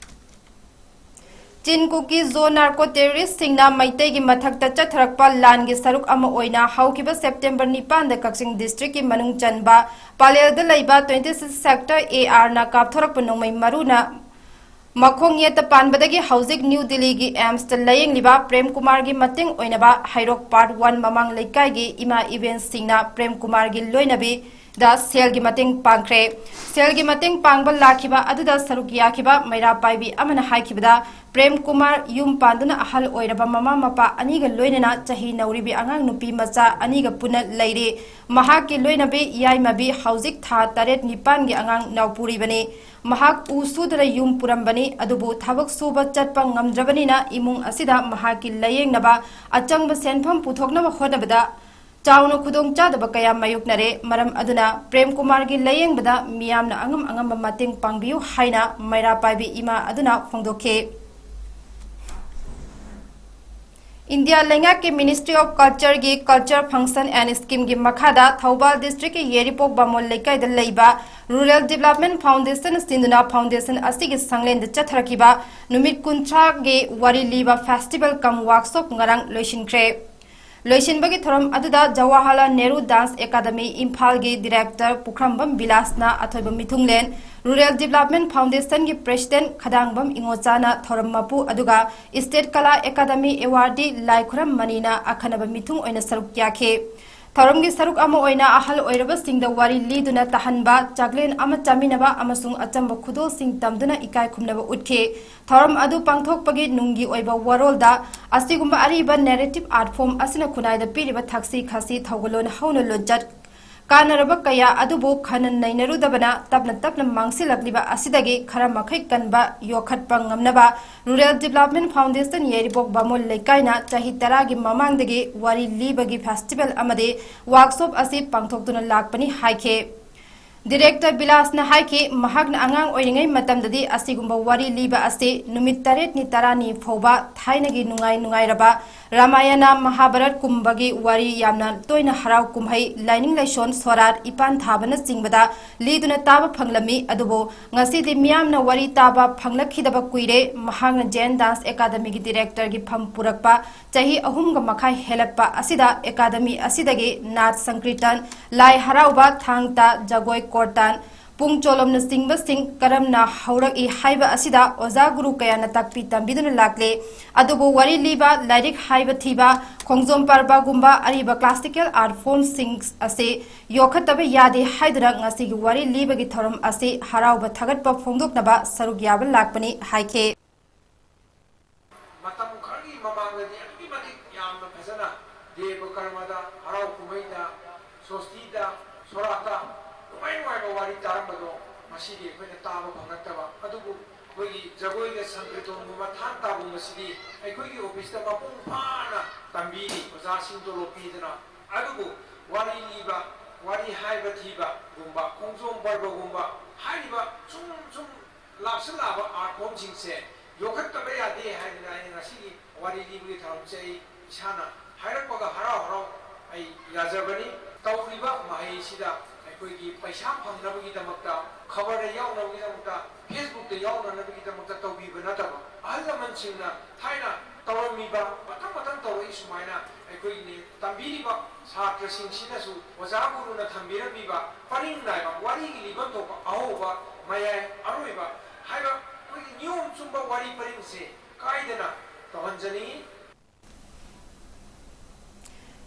ꯆꯤꯟ ꯀꯨꯀꯤ ꯖꯣ ꯅꯥꯔꯀꯣ ꯇꯦꯔꯣꯔꯤꯁꯁꯤꯡꯅ ꯃꯩꯇꯩꯒꯤ ꯃꯊꯛꯇ ꯆꯠꯊꯔꯛꯄ ꯂꯥꯟꯒꯤ ꯁꯔꯨꯛ ꯑꯃ ꯑꯣꯏꯅ ꯍꯧꯈꯤꯕ ꯁꯦꯞꯇꯦꯝꯕꯔ ꯅꯤꯄꯥꯟꯗ ꯀꯛꯆꯤꯡ ꯗꯤꯁꯇ꯭ꯔꯤꯛꯀꯤ ꯃꯅꯨꯡ ꯆꯟꯕ ꯄꯥꯂꯦꯜꯗ ꯂꯩꯕ twenty six sector A R ꯅ ꯀꯥꯞꯊꯣꯔꯛꯄ ꯅꯣꯡꯃꯩ ꯃꯔꯨꯅ ꯃꯈꯣꯡ ꯌꯦꯠꯇ ꯄꯥꯟꯕꯗꯒꯤ ꯍꯧꯖꯤꯛ ꯅ꯭ꯌꯨ ꯗꯤꯜꯂꯤꯒꯤ ꯑꯦꯝꯁꯇ ꯂꯥꯌꯦꯡꯂꯤꯕ ꯄ꯭ꯔꯦꯝ ꯀꯨꯃꯥꯔꯒꯤ ꯃꯇꯦꯡ ꯑꯣꯏꯅꯕ ꯍꯩꯔꯣꯛ ꯄꯥꯔꯠ ꯋꯥꯟ ꯃꯃꯥꯡ ꯂꯩꯀꯥꯏꯒꯤ ꯏꯃꯥ ꯏꯕꯦꯟꯁꯤꯡꯅ ꯄ꯭ꯔꯦꯝ ꯀꯨꯃꯥꯔꯒꯤ ꯂꯣꯏꯅꯕꯤ ꯗ ꯁꯦꯜꯒꯤ ꯃꯇꯦꯡ ꯄꯥꯡꯈ꯭ꯔꯦ꯫ ꯁꯦꯜꯒꯤ ꯃꯇꯦꯡ ꯄꯥꯡꯕ ꯂꯥꯛꯈꯤꯕ ꯑꯗꯨꯗ ꯁꯔꯨꯛ ꯌꯥꯈꯤꯕ ꯃꯩꯔꯥ ꯄꯥꯏꯕꯤ ꯑꯃꯅ ꯍꯥꯏꯈꯤꯕꯗ, ꯄ꯭ꯔꯦꯝ ꯀꯨꯃꯥꯔ ꯌꯨꯝ ꯄꯥꯟꯗꯨꯅ ꯑꯍꯜ ꯑꯣꯏꯔꯕ ꯃꯃꯥ ꯃꯄꯥ ꯑꯅꯤꯒ ꯂꯣꯏꯅꯅ ꯆꯍꯤ ꯅꯧꯔꯤꯕꯤ ꯑꯉꯥꯡ ꯅꯨꯄꯤ ꯃꯆꯥ ꯑꯅꯤꯒ ꯄꯨꯟꯅ ꯂꯩꯔꯤ꯫ ꯃꯍꯥꯛꯀꯤ ꯂꯣꯏꯅꯕꯤ ꯌꯥꯏꯃꯕꯤ ꯍꯧꯖꯤꯛ ꯊꯥ ꯇꯔꯦꯠ ꯅꯤꯄꯥꯟꯒꯤ ꯑꯉꯥꯡ ꯅꯥꯎꯄꯨꯔꯤꯕꯅꯤ꯫ ꯃꯍꯥꯛ ꯎ ꯁꯨꯗꯨꯅ ꯌꯨꯝ ꯄꯨꯔꯝꯕꯅꯤ, ꯑꯗꯨꯕꯨ ꯊꯕꯛ ꯁꯨꯕ ꯆꯠꯄ ꯉꯝꯗ꯭ꯔꯕꯅꯤꯅ ꯏꯃꯨꯡ ꯑꯁꯤꯗ ꯃꯍꯥꯛꯀꯤ ꯂꯥꯌꯦꯡꯅꯕ ꯑꯆꯪꯕ ꯁꯦꯟꯐꯝ ꯄꯨꯊꯣꯛꯅꯕ ꯍꯣꯠꯅꯕꯗ ꯆꯥꯎꯅ ꯈꯨꯗꯣꯡꯆꯥꯗꯕ ꯀꯌꯥ ꯃꯥꯌꯣꯛꯅꯔꯦ꯫ ꯃꯔꯝ ꯑꯗꯨꯅ ꯄ꯭ꯔꯦꯝ ꯀꯨꯃꯥꯔꯒꯤ ꯂꯥꯌꯦꯡꯕꯗ ꯃꯤꯌꯥꯝꯅ ꯑꯉꯝ ꯑꯉꯝꯕ ꯃꯇꯦꯡ ꯄꯥꯡꯕꯤꯌꯨ ꯍꯥꯏꯅ ꯃꯩꯔꯥ ꯄꯥꯏꯕꯤ ꯏꯃꯥ ꯑꯗꯨꯅ ꯐꯣꯡꯗꯣꯛꯈꯤ꯫ ꯏꯟꯗꯤꯌꯥ ꯂꯩꯉꯥꯛꯀꯤ Ministry of Cultureꯒꯤ Culture Function and Schemeꯒꯤ ꯃꯈꯥꯗ ꯊꯧꯕꯥꯜ districtꯀꯤ ꯌꯥꯏꯔꯤꯄꯣꯛ ꯕꯥꯃꯣꯟ ꯂꯩꯀꯥꯏꯗ ꯂꯩꯕ Rural Development Foundation ꯁꯤꯟꯗꯨꯅ foundation ꯑꯁꯤꯒꯤ ꯁꯪꯂꯦꯟꯗ ꯆꯠꯊꯔꯛꯈꯤꯕ ꯅꯨꯃꯤꯠ ꯀꯨꯟꯊ꯭ꯔꯥꯒꯤ ꯋꯥꯔꯤ ꯂꯤꯕ festival cum workshop ꯉꯔꯥꯡ ꯂꯣꯏꯁꯤꯟꯈ꯭ꯔꯦ꯫ ꯂꯣꯏꯁꯤꯟꯕꯒꯤ ꯊꯧꯔꯝ ꯑꯗꯨꯗ Jawaharlal Nehru Dance Academy ꯏꯝꯐꯥꯜꯒꯤ director ꯄꯨꯈ꯭ꯔꯝꯕꯝ ꯕꯤꯂꯥꯁꯅ ꯑꯊꯣꯏꯕ ꯃꯤꯊꯨꯡꯂꯦꯟ, Rural Development Foundationꯒꯤ president ꯈꯗꯥꯡꯕꯝ ꯏꯉꯣꯆꯥꯅ ꯊꯧꯔꯝ ꯃꯄꯨ, ꯑꯗꯨꯒ State Kala Academy awardee ꯂꯥꯏꯈꯨꯔꯝ ꯃꯅꯤꯅ ꯑꯈꯟꯅꯕ ꯃꯤꯊꯨꯡ ꯑꯣꯏꯅ ꯁꯔꯨꯛ ꯌꯥꯈꯤ꯫ ꯊꯧꯔꯝꯒꯤ ꯁꯔꯨꯛ ꯑꯃ ꯑꯣꯏꯅ ꯑꯍꯜ ꯑꯣꯏꯔꯕꯁꯤꯡꯗ ꯋꯥꯔꯤ ꯂꯤꯗꯨꯅ ꯇꯥꯍꯟꯕ, ꯆꯥꯛꯂꯦꯟ ꯑꯃ ꯆꯥꯃꯤꯟꯅꯕ ꯑꯃꯁꯨꯡ ꯑꯆꯝꯕ ꯈꯨꯗꯣꯜꯁꯤꯡ ꯇꯝꯗꯨꯅ ꯏꯀꯥꯏ ꯈꯨꯝꯅꯕ ꯎꯠꯈꯤ꯫ ꯊꯧꯔꯝ ꯑꯗꯨ ꯄꯥꯡꯊꯣꯛꯄꯒꯤ ꯅꯨꯡꯒꯤ ꯑꯣꯏꯕ ꯋꯥꯔꯣꯜꯗ ꯑꯁꯤꯒꯨꯝꯕ ꯑꯔꯤꯕ narrative art form ꯑꯁꯤꯅ ꯈꯨꯟꯅꯥꯏꯗ ꯄꯤꯔꯤꯕ ꯊꯛꯁꯤ ꯈꯥꯁꯤ, ꯊꯧꯒꯜꯂꯣꯟ ꯍꯧꯅ ꯂꯣꯟꯆꯠ, ꯀꯥꯟꯅꯔꯕ ꯀꯌꯥ ꯑꯗꯨꯕꯨ ꯈꯟꯅ ꯅꯩꯅꯔꯨꯗꯕꯅ ꯇꯞꯅ ꯇꯞꯅ ꯃꯥꯡꯁꯤꯜꯂꯛꯂꯤꯕ ꯑꯁꯤꯗꯒꯤ ꯈꯔ ꯃꯈꯩ ꯀꯟꯕ ꯌꯣꯛꯈꯠꯄ ꯉꯝꯅꯕ Rural Development Foundation ꯌꯥꯏꯔꯤꯄꯣꯛ ꯕꯥꯃꯣꯟ ꯂꯩꯀꯥꯏꯅ ꯆꯍꯤ ꯇꯔꯥꯒꯤ ꯃꯃꯥꯡꯗꯒꯤ ꯋꯥꯔꯤ ꯂꯤꯕꯒꯤ festival ꯑꯃꯗꯤ workshop ꯑꯁꯤ ꯄꯥꯡꯊꯣꯛꯇꯨꯅ ꯂꯥꯛꯄꯅꯤ ꯍꯥꯏꯈꯤ꯫ Director ꯕꯤꯂꯥꯁꯅ ꯍꯥꯏꯈꯤ, ꯃꯍꯥꯛꯅ ꯑꯉꯥꯡ ꯑꯣꯏꯔꯤꯉꯩ ꯃꯇꯝꯗꯗꯤ ꯑꯁꯤꯒꯨꯝꯕ ꯋꯥꯔꯤ ꯂꯤꯕ ꯑꯁꯤ ꯅꯨꯃꯤꯠ ꯇꯔꯦꯠꯅꯤ ꯇꯔꯥꯅꯤ ꯐꯥꯎꯕ ꯊꯥꯏꯅꯒꯤ ꯅꯨꯡꯉꯥꯏ ꯅꯨꯡꯉꯥꯏꯔꯕ ꯔꯥꯃꯥꯌꯅ, ꯃꯍꯥꯚꯥꯔꯠꯀꯨꯝꯕꯒꯤ ꯋꯥꯔꯤ ꯌꯥꯝꯅ ꯇꯣꯏꯅ ꯍꯔꯥꯎ ꯀꯨꯝꯍꯩ, ꯂꯥꯏꯅꯤꯡ ꯂꯥꯏꯁꯣꯟ, ꯁꯣꯔꯥꯠ, ꯏꯄꯥꯟ ꯊꯥꯕꯅꯆꯤꯡꯕꯗ ꯂꯤꯗꯨꯅ ꯇꯥꯕ ꯐꯪꯂꯝꯃꯤ꯫ ꯑꯗꯨꯕꯨ ꯉꯁꯤꯗꯤ ꯃꯤꯌꯥꯝꯅ ꯋꯥꯔꯤ ꯇꯥꯕ ꯐꯪꯂꯛꯈꯤꯗꯕ ꯀꯨꯏꯔꯦ꯫ ꯃꯍꯥꯛꯅ Jain Dance Academyꯒꯤ directorꯒꯤ ꯐꯝ ꯄꯨꯔꯛꯄ ꯆꯍꯤ ꯑꯍꯨꯝꯒ ꯃꯈꯥꯏ ꯍꯦꯜꯂꯛꯄ ꯑꯁꯤꯗ academy ꯑꯁꯤꯗꯒꯤ ꯅꯥꯠ ꯁꯪꯀ꯭ꯔꯤꯇꯟ, ꯂꯥꯏ ꯍꯔꯥꯎꯕ, ꯊꯥꯡ ꯇꯥ, ꯖꯒꯣꯏ, ꯀꯣꯔꯇꯥꯟ, ꯄꯨꯡ ꯆꯣꯂꯣꯝꯅꯆꯤꯡꯕꯁꯤꯡ ꯀꯔꯝꯅ ꯍꯧꯔꯛꯏ ꯍꯥꯏꯕ ꯑꯁꯤꯗ ꯑꯣꯖꯥ ꯒꯨꯔꯨ ꯀꯌꯥꯅ ꯇꯥꯛꯄꯤ ꯇꯝꯕꯤꯗꯨꯅ ꯂꯥꯛꯂꯦ꯫ ꯑꯗꯨꯕꯨ ꯋꯥꯔꯤ ꯂꯤꯕ, ꯂꯥꯏꯔꯤꯛ ꯍꯥꯏꯕ ꯊꯤꯕ, ꯈꯣꯡꯖꯣꯝ ꯄꯔꯕꯒꯨꯝꯕ ꯑꯔꯤꯕ classical art formꯁꯤꯡ ꯑꯁꯤ ꯌꯣꯛꯈꯠꯇꯕ ꯌꯥꯗꯦ ꯍꯥꯏꯗꯨꯅ ꯉꯁꯤꯒꯤ ꯋꯥꯔꯤ ꯂꯤꯕꯒꯤ ꯊꯧꯔꯝ ꯑꯁꯤ ꯍꯔꯥꯎꯕ ꯊꯥꯒꯠꯄ ꯐꯣꯡꯗꯣꯛꯅꯕ ꯁꯔꯨꯛ ꯌꯥꯕ ꯂꯥꯛꯄꯅꯤ ꯍꯥꯏꯈꯤ꯫ ꯃꯇꯝ ꯈꯔꯒꯤ ꯃꯃꯥꯡꯗꯗꯤ ꯑꯗꯨꯛꯀꯤ ꯃꯇꯤꯛ ꯌꯥꯝꯅ ꯐꯖꯅ ꯗꯦꯕ ꯀꯔꯃꯗ, ꯍꯔꯥꯎ ꯀꯨꯝꯍꯩꯗ, ꯁꯣꯁꯇꯤꯗ, ꯁꯣꯔꯥꯠꯇ ꯅꯨꯡꯉꯥꯏ ꯅꯨꯡꯉꯥꯏꯕ ꯋꯥꯔꯤ ꯇꯥꯔꯝꯕꯗꯣ ꯉꯁꯤꯗꯤ ꯑꯩꯈꯣꯏꯅ ꯇꯥꯕ ꯐꯪꯂꯛꯇꯕ꯫ ꯑꯗꯨꯕꯨ ꯑꯩꯈꯣꯏꯒꯤ ꯖꯒꯣꯏꯒ ꯁꯪꯀ꯭ꯔꯤꯇꯣꯟꯒꯨꯝꯕ, ꯊꯥꯡ ꯇꯥꯒꯨꯝꯕꯁꯤꯗꯤ ꯑꯩꯈꯣꯏꯒꯤ officeꯇ ꯃꯄꯨꯡ ꯐꯥꯅ ꯇꯝꯕꯤꯔꯤ, ꯑꯣꯖꯥꯁꯤꯡ ꯇꯣꯂꯣꯞ ꯄꯤꯗꯅ꯫ ꯑꯗꯨꯕꯨ ꯋꯥꯔꯤ ꯂꯤꯕ, ꯋꯥꯔꯤ ꯍꯥꯏꯕ ꯊꯤꯕꯒꯨꯝꯕ, ꯈꯣꯡꯖꯣꯝ ꯄꯔꯕꯒꯨꯝꯕ ꯍꯥꯏꯔꯤꯕ ꯁꯨꯝ ꯁꯨꯝ ꯂꯥꯞꯁꯤꯜꯂꯛꯑꯕ art formꯁꯤꯡꯁꯦ ꯌꯣꯛꯈꯠꯇꯕ ꯌꯥꯗꯦ ꯍꯥꯏꯗꯅ ꯑꯩꯅ ꯉꯁꯤꯒꯤ ꯋꯥꯔꯤ ꯂꯤꯕꯒꯤ ꯊꯧꯔꯝꯁꯦ ꯑꯩ ꯏꯁꯥꯅ ꯍꯥꯏꯔꯛꯄꯒ ꯍꯔꯥꯎ ꯍꯔꯥꯎ ꯑꯩ ꯌꯥꯖꯕꯅꯤ꯫ ꯇꯧꯔꯤꯕ ꯃꯍꯩꯁꯤꯗ ꯑꯩꯈꯣꯏꯒꯤ ꯄꯩꯁꯥ ꯐꯪꯅꯕꯒꯤꯗꯃꯛꯇ, ꯈꯕꯔꯗ ꯌꯥꯎꯅꯕꯒꯤꯗꯃꯛꯇ, Facebookꯇ ꯌꯥꯎꯅꯅꯕꯒꯤꯗꯃꯛꯇ ꯇꯧꯕꯤꯕ ꯅꯠꯇꯕ, ꯑꯍꯜ ꯂꯃꯟꯁꯤꯡꯅ ꯊꯥꯏꯅ ꯇꯧꯔꯝꯃꯤꯕ, ꯃꯊꯪ ꯃꯊꯪ ꯇꯧꯔꯛꯏ ꯁꯨꯃꯥꯏꯅ ꯑꯩꯈꯣꯏꯒꯤ ꯇꯝꯕꯤꯔꯤꯕ ꯁꯥꯇ꯭ꯔꯁꯤꯡꯁꯤꯅꯁꯨ ꯑꯣꯖꯥ ꯒꯨꯔꯨꯅ ꯊꯝꯕꯤꯔꯝꯃꯤꯕ ꯄꯔꯤꯡ ꯅꯥꯏꯕ ꯋꯥꯔꯤꯒꯤ ꯂꯤꯐꯝ ꯊꯣꯛꯄ ꯑꯍꯧꯕ, ꯃꯌꯥꯏ, ꯑꯔꯣꯏꯕ ꯍꯥꯏꯕ ꯑꯩꯈꯣꯏꯒꯤ ꯅꯤꯌꯣꯝ ꯆꯨꯝꯕ ꯋꯥꯔꯤ ꯄꯔꯤꯡꯁꯦ ꯀꯥꯏꯗꯅ ꯇꯧꯍꯟꯖꯅꯤꯡꯏ꯫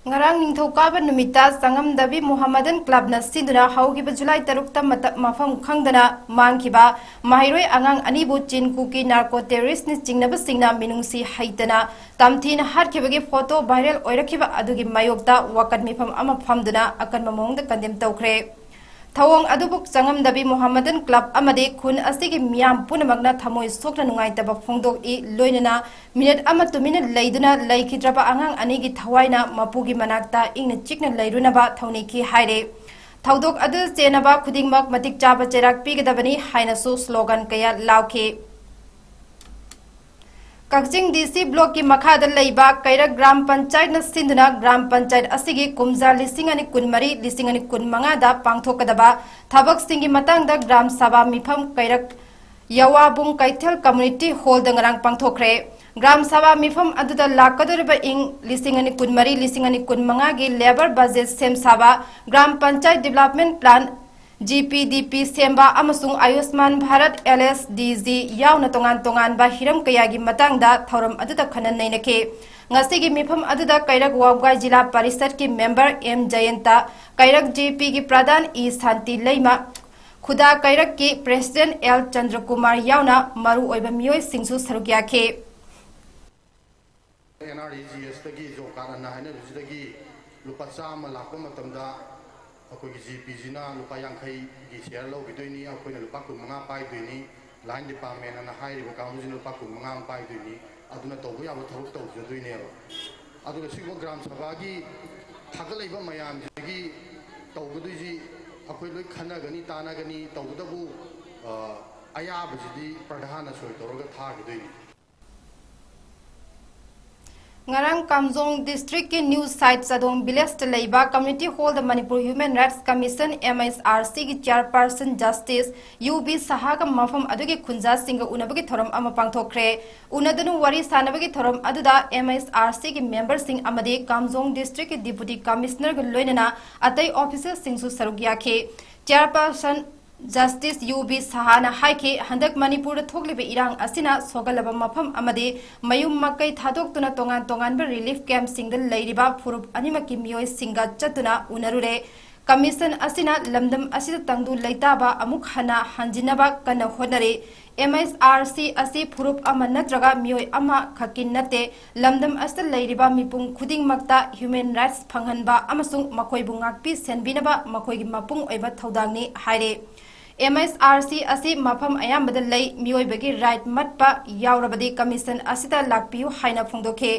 ꯉꯔꯥꯡ ꯅꯤꯡꯊꯧꯀꯥꯕ ꯅꯨꯃꯤꯠꯇ ꯆꯉꯝꯗꯕꯤ ꯃꯣꯍꯝꯃꯗꯟ ꯀ꯭ꯂꯕꯅ ꯁꯤꯟꯗꯨꯅ ꯍꯧꯈꯤꯕ ꯖꯨꯂꯥꯏ ꯇꯔꯨꯛꯇ ꯃꯇꯝ ꯃꯐꯝ ꯈꯪꯗꯅ ꯃꯥꯡꯈꯤꯕ ꯃꯍꯩꯔꯣꯏ ꯑꯉꯥꯡ ꯑꯅꯤꯕꯨ ꯆꯤꯟ ꯀꯨꯀꯤ ꯅꯥꯔꯀꯣ ꯇꯦꯔꯣꯔꯤꯁ꯭ꯠꯅ ꯆꯤꯡꯅꯕꯁꯤꯡꯅ ꯃꯤꯅꯨꯡꯁꯤ ꯍꯩꯇꯅ ꯇꯝꯊꯤꯅ ꯍꯥꯠꯈꯤꯕꯒꯤ ꯐꯣꯇꯣ ꯚꯥꯏꯔꯦꯜ ꯑꯣꯏꯔꯛꯈꯤꯕ ꯑꯗꯨꯒꯤ ꯃꯥꯌꯣꯛꯇ ꯋꯥꯀꯠ ꯃꯤꯐꯝ ꯑꯃ ꯐꯝꯗꯨꯅ ꯑꯀꯟꯕ ꯃꯑꯣꯡꯗ ꯀꯟꯗꯦꯝ ꯇꯧꯈ꯭ꯔꯦ꯫ ꯊꯧꯑꯣꯡ ꯑꯗꯨꯕꯨ ꯆꯉꯝꯗꯕꯤ ꯃꯣꯍꯝꯃꯗꯟ ꯀ꯭ꯂꯕ ꯑꯃꯗꯤ ꯈꯨꯟ ꯑꯁꯤꯒꯤ ꯃꯤꯌꯥꯝ ꯄꯨꯝꯅꯃꯛꯅ ꯊꯃꯣꯏ ꯁꯣꯛꯅ ꯅꯨꯡꯉꯥꯏꯇꯕ ꯐꯣꯡꯗꯣꯛꯏ꯫ ꯂꯣꯏꯅꯅ ꯃꯤꯅꯤꯠ ꯑꯃ ꯇꯨꯃꯤꯟꯅ ꯂꯩꯗꯨꯅ ꯂꯩꯈꯤꯗ꯭ꯔꯕ ꯑꯉꯥꯡ ꯑꯅꯤꯒꯤ ꯊꯋꯥꯏꯅ ꯃꯄꯨꯒꯤ ꯃꯅꯥꯛꯇ ꯏꯪꯅ ꯆꯤꯛꯅ ꯂꯩꯔꯨꯅꯕ ꯊꯧꯅꯤꯈꯤ ꯍꯥꯏꯔꯦ꯫ ꯊꯧꯗꯣꯛ ꯑꯗꯨ ꯆꯦꯟꯅꯕ ꯈꯨꯗꯤꯡꯃꯛ ꯃꯇꯤꯛ ꯆꯥꯕ ꯆꯩꯔꯥꯛ ꯄꯤꯒꯗꯕꯅꯤ ꯍꯥꯏꯅꯁꯨ ꯁ꯭ꯂꯣꯒꯥꯟ ꯀꯌꯥ ꯂꯥꯎꯈꯤ꯫ ꯀꯛꯆꯤꯡ ꯗꯤ ꯁꯤ ꯕ꯭ꯂꯣꯛꯀꯤ ꯃꯈꯥꯗ ꯂꯩꯕ ꯀꯩꯔꯛ ꯒ꯭ꯔꯥꯝ ꯄꯟꯆꯥꯌꯠꯅ ꯁꯤꯟꯗꯨꯅ ꯒ꯭ꯔꯥꯝ ꯄꯟꯆꯥꯌꯠ ꯑꯁꯤꯒꯤ ꯀꯨꯝꯖꯥ ꯂꯤꯁꯤꯡ ꯑꯅꯤ ꯀꯨꯟꯃꯔꯤ, ꯂꯤꯁꯤꯡ ꯑꯅꯤ ꯀꯨꯟꯃꯉꯥꯗ ꯄꯥꯡꯊꯣꯛꯀꯗꯕ ꯊꯕꯛꯁꯤꯡꯒꯤ ꯃꯇꯥꯡꯗ ꯒ꯭ꯔꯥꯝ ꯁꯚꯥ ꯃꯤꯐꯝ ꯀꯩꯔꯛ ꯌꯋꯥꯕꯨꯡ ꯀꯩꯊꯦꯜ ꯀꯝꯃ꯭ꯌꯨꯅꯤꯇꯤ ꯍꯣꯜꯗ ꯉꯔꯥꯡ ꯄꯥꯡꯊꯣꯛꯈ꯭ꯔꯦ꯫ ꯒ꯭ꯔꯥꯝ ꯁꯚꯥ ꯃꯤꯐꯝ ꯑꯗꯨꯗ ꯂꯥꯛꯀꯗꯧꯔꯤꯕ ꯏꯪ ꯂꯤꯁꯤꯡ ꯑꯅꯤ ꯀꯨꯟꯃꯔꯤ, ꯂꯤꯁꯤꯡ ꯑꯅꯤ ꯀꯨꯟꯃꯉꯥꯒꯤ ꯂꯦꯕꯔ ꯕꯖꯦꯠ ꯁꯦꯝ ꯁꯥꯕ, gram panchayat development plan, G P D P ꯁꯦꯝꯕ ꯑꯃꯁꯨꯡ Ayushman Bharat, L S D G ꯌꯥꯎꯅ ꯇꯣꯉꯥꯟ ꯇꯣꯉꯥꯟꯕ ꯍꯤꯔꯝ ꯀꯌꯥꯒꯤ ꯃꯇꯥꯡꯗ ꯊꯧꯔꯝ ꯑꯗꯨꯗ ꯈꯟꯅ ꯅꯩꯅꯈꯤ꯫ ꯉꯁꯤꯒꯤ ꯃꯤꯐꯝ ꯑꯗꯨꯗ ꯀꯩꯔꯛ ꯋꯥꯕꯒꯥꯏ ꯖꯤꯂꯥ ꯄꯔꯤꯁꯠꯀꯤ ꯃꯦꯝꯕꯔ ꯑꯦꯝ ꯖꯌꯟꯇ, ꯀꯩꯔꯛ ꯖꯦ ꯄꯤꯒꯤ ꯄ꯭ꯔꯙꯥꯟ ꯏ ꯁꯥꯟꯇꯤ ꯂꯩꯃ, ꯈꯨꯗꯥ ꯀꯩꯔꯛꯀꯤ ꯄ꯭ꯔꯦꯁꯤꯗꯦꯟꯠ ꯑꯦꯜ ꯆꯟꯗ꯭ꯔꯀꯨꯃꯥꯔ ꯌꯥꯎꯅ ꯃꯔꯨꯑꯣꯏꯕ ꯃꯤꯑꯣꯏꯁꯤꯡꯁꯨ ꯁꯔꯨꯛ ꯌꯥꯈꯤ꯫ ꯑꯦꯟ ꯑꯥꯔ ꯏ ꯖꯤ ꯑꯦꯁꯇꯒꯤ ꯖꯣꯕ ꯀꯥꯔꯗ ꯑꯅ ꯍꯥꯏꯅꯕꯁꯤꯗꯒꯤ ꯂꯨꯄꯥ ꯆꯥꯝꯃ ꯂꯥꯛꯄ ꯃꯇꯝꯗ ꯑꯩꯈꯣꯏꯒꯤ ꯖꯤ ꯄꯤꯁꯤꯅ ꯂꯨꯄꯥ ꯌꯥꯡꯈꯩꯒꯤ ꯁꯤꯌꯥꯔ ꯂꯧꯈꯤꯗꯣꯏꯅꯤ, ꯑꯩꯈꯣꯏꯅ ꯂꯨꯄꯥ ꯀꯨꯟꯃꯉꯥ ꯄꯥꯏꯗꯣꯏꯅꯤ, ꯂꯥꯏꯟ ꯗꯤꯄꯥꯔꯠꯃꯦꯟ ꯑꯅ ꯍꯥꯏꯔꯤꯕ ꯀꯥꯡꯕꯨꯁꯤꯅ ꯂꯨꯄꯥ ꯀꯨꯟꯃꯉꯥ ꯑꯃ ꯄꯥꯏꯗꯣꯏꯅꯤ꯫ ꯑꯗꯨꯅ ꯇꯧꯕ ꯌꯥꯕ ꯊꯕꯛ ꯇꯧꯖꯗꯣꯏꯅꯦꯕ꯫ ꯑꯗꯨꯒ ꯁꯤꯒꯨꯝꯕ ꯒ꯭ꯔꯥꯝ ꯁꯚꯥꯒꯤ ꯊꯥꯒꯠꯂꯛꯏꯕ ꯃꯌꯥꯝꯁꯤꯗꯒꯤ ꯇꯧꯒꯗꯣꯏꯁꯤ ꯑꯩꯈꯣꯏ ꯂꯣꯏ ꯈꯟꯅꯒꯅꯤ, ꯇꯥꯟꯅꯒꯅꯤ꯫ ꯇꯧꯕꯇꯕꯨ, ꯑ, ꯑꯌꯥꯕꯁꯤꯗꯤ ꯄ꯭ꯔꯙꯥꯟꯅ ꯁꯣꯏ ꯇꯧꯔꯒ ꯊꯥꯈꯤꯗꯣꯏꯅꯤ꯫ ꯉꯔꯥꯡ ꯀꯥꯝꯖꯣꯡ ꯗꯤꯁꯇ꯭ꯔꯤꯛꯀꯤ ꯅ꯭ꯌꯨ ꯁꯥꯏꯠ ꯆꯥꯗꯣꯡ ꯚꯤꯂꯦꯖꯇ ꯂꯩꯕ ꯀꯝꯃ꯭ꯌꯨꯅꯤꯇꯤ ꯍꯣꯜꯗ Manipur human rights commission, M H R ꯁꯤꯒꯤ ꯆꯤꯌꯔꯄꯔꯁꯟ ꯖꯁꯇꯤꯁ ꯌꯨ ꯕꯤ ꯁꯍꯥꯒ ꯃꯐꯝ ꯑꯗꯨꯒꯤ ꯈꯨꯟꯖꯥꯁꯤꯡꯒ ꯎꯅꯕꯒꯤ ꯊꯧꯔꯝ ꯑꯃ ꯄꯥꯡꯊꯣꯛꯈ꯭ꯔꯦ꯫ ꯎꯅꯗꯨꯅ ꯋꯥꯔꯤ ꯁꯥꯟꯅꯕꯒꯤ ꯊꯧꯔꯝ ꯑꯗꯨꯗ ꯑꯦꯝ ꯑꯩꯆ ꯑꯥꯔ ꯁꯤꯒꯤ ꯃꯦꯝꯕꯔꯁꯤꯡ ꯑꯃꯗꯤ ꯀꯥꯝꯖꯣꯡ ꯗꯤꯁꯇ꯭ꯔꯤꯛꯀꯤ ꯗꯤꯄꯨꯇꯤ ꯀꯃꯤꯁꯅꯔꯒ ꯂꯣꯏꯅꯅ ꯑꯇꯩ ꯑꯣꯐꯤꯁꯔꯁꯤꯡꯁꯨ ꯁꯔꯨꯛ ꯌꯥꯈꯤ꯫ ꯆꯤꯌꯔꯄꯔꯁꯟ ꯖꯁꯇꯤꯁ ꯌꯨ ꯕꯤ ꯁꯍꯥꯅ ꯍꯥꯏꯈꯤ, ꯍꯟꯗꯛ ꯃꯅꯤꯄꯨꯔꯗ ꯊꯣꯛꯂꯤꯕ ꯏꯔꯥꯡ ꯑꯁꯤꯅ ꯁꯣꯛꯍꯜꯂꯕ ꯃꯐꯝ ꯑꯃꯗꯤ ꯃꯌꯨꯝ ꯃꯀꯩ ꯊꯥꯗꯣꯛꯇꯨꯅ ꯇꯣꯉꯥꯟ ꯇꯣꯉꯥꯟꯕ ꯔꯤꯂꯤꯐ ꯀꯦꯝꯞꯁꯤꯡꯗ ꯂꯩꯔꯤꯕ ꯐꯨꯔꯨꯞ ꯑꯅꯤꯃꯛꯀꯤ ꯃꯤꯑꯣꯏꯁꯤꯡꯒ ꯆꯠꯇꯨꯅ ꯎꯅꯔꯨꯔꯦ꯫ ꯀꯃꯤꯁꯟ ꯑꯁꯤꯅ ꯂꯝꯗꯝ ꯑꯁꯤꯗ ꯇꯪꯗꯨ ꯂꯩꯇꯥꯕ ꯑꯃꯨꯛ ꯍꯟꯅ ꯍꯟꯖꯤꯟꯅꯕ ꯀꯟꯅ ꯍꯣꯠꯅꯔꯤ꯫ ꯑꯦꯝ ꯑꯩꯆ ꯑꯥꯔ ꯁꯤ ꯑꯁꯤ ꯐꯨꯔꯨꯞ ꯑꯃ ꯅꯠꯇ꯭ꯔꯒ ꯃꯤꯑꯣꯏ ꯑꯃꯈꯛꯀꯤ ꯅꯠꯇꯦ, ꯂꯝꯗꯝ ꯑꯁꯤꯗ ꯂꯩꯔꯤꯕ ꯃꯤꯄꯨꯝ ꯈꯨꯗꯤꯡꯃꯛꯇ ꯍ꯭ꯌꯨꯃꯦꯟ ꯔꯥꯏꯠꯁ ꯐꯪꯍꯟꯕ ꯑꯃꯁꯨꯡ ꯃꯈꯣꯏꯕꯨ ꯉꯥꯛꯄꯤ ꯁꯦꯟꯕꯤꯅꯕ ꯃꯈꯣꯏꯒꯤ ꯃꯄꯨꯡ ꯑꯣꯏꯕ ꯊꯧꯗꯥꯡꯅꯤ ꯍꯥꯏꯔꯦ꯫ ꯑꯦꯝ ꯑꯩꯆ ꯑꯥꯔ ꯁꯤ ꯑꯁꯤ ꯃꯐꯝ ꯑꯌꯥꯝꯕꯗ ꯂꯩ, ꯃꯤꯑꯣꯏꯕꯒꯤ ꯔꯥꯏꯠ ꯃꯠꯄ ꯌꯥꯎꯔꯕꯗꯤ ꯀꯃꯤꯁꯟ ꯑꯁꯤꯗ ꯂꯥꯛꯄꯤꯌꯨ ꯍꯥꯏꯅ ꯐꯣꯡꯗꯣꯛꯈꯤ꯫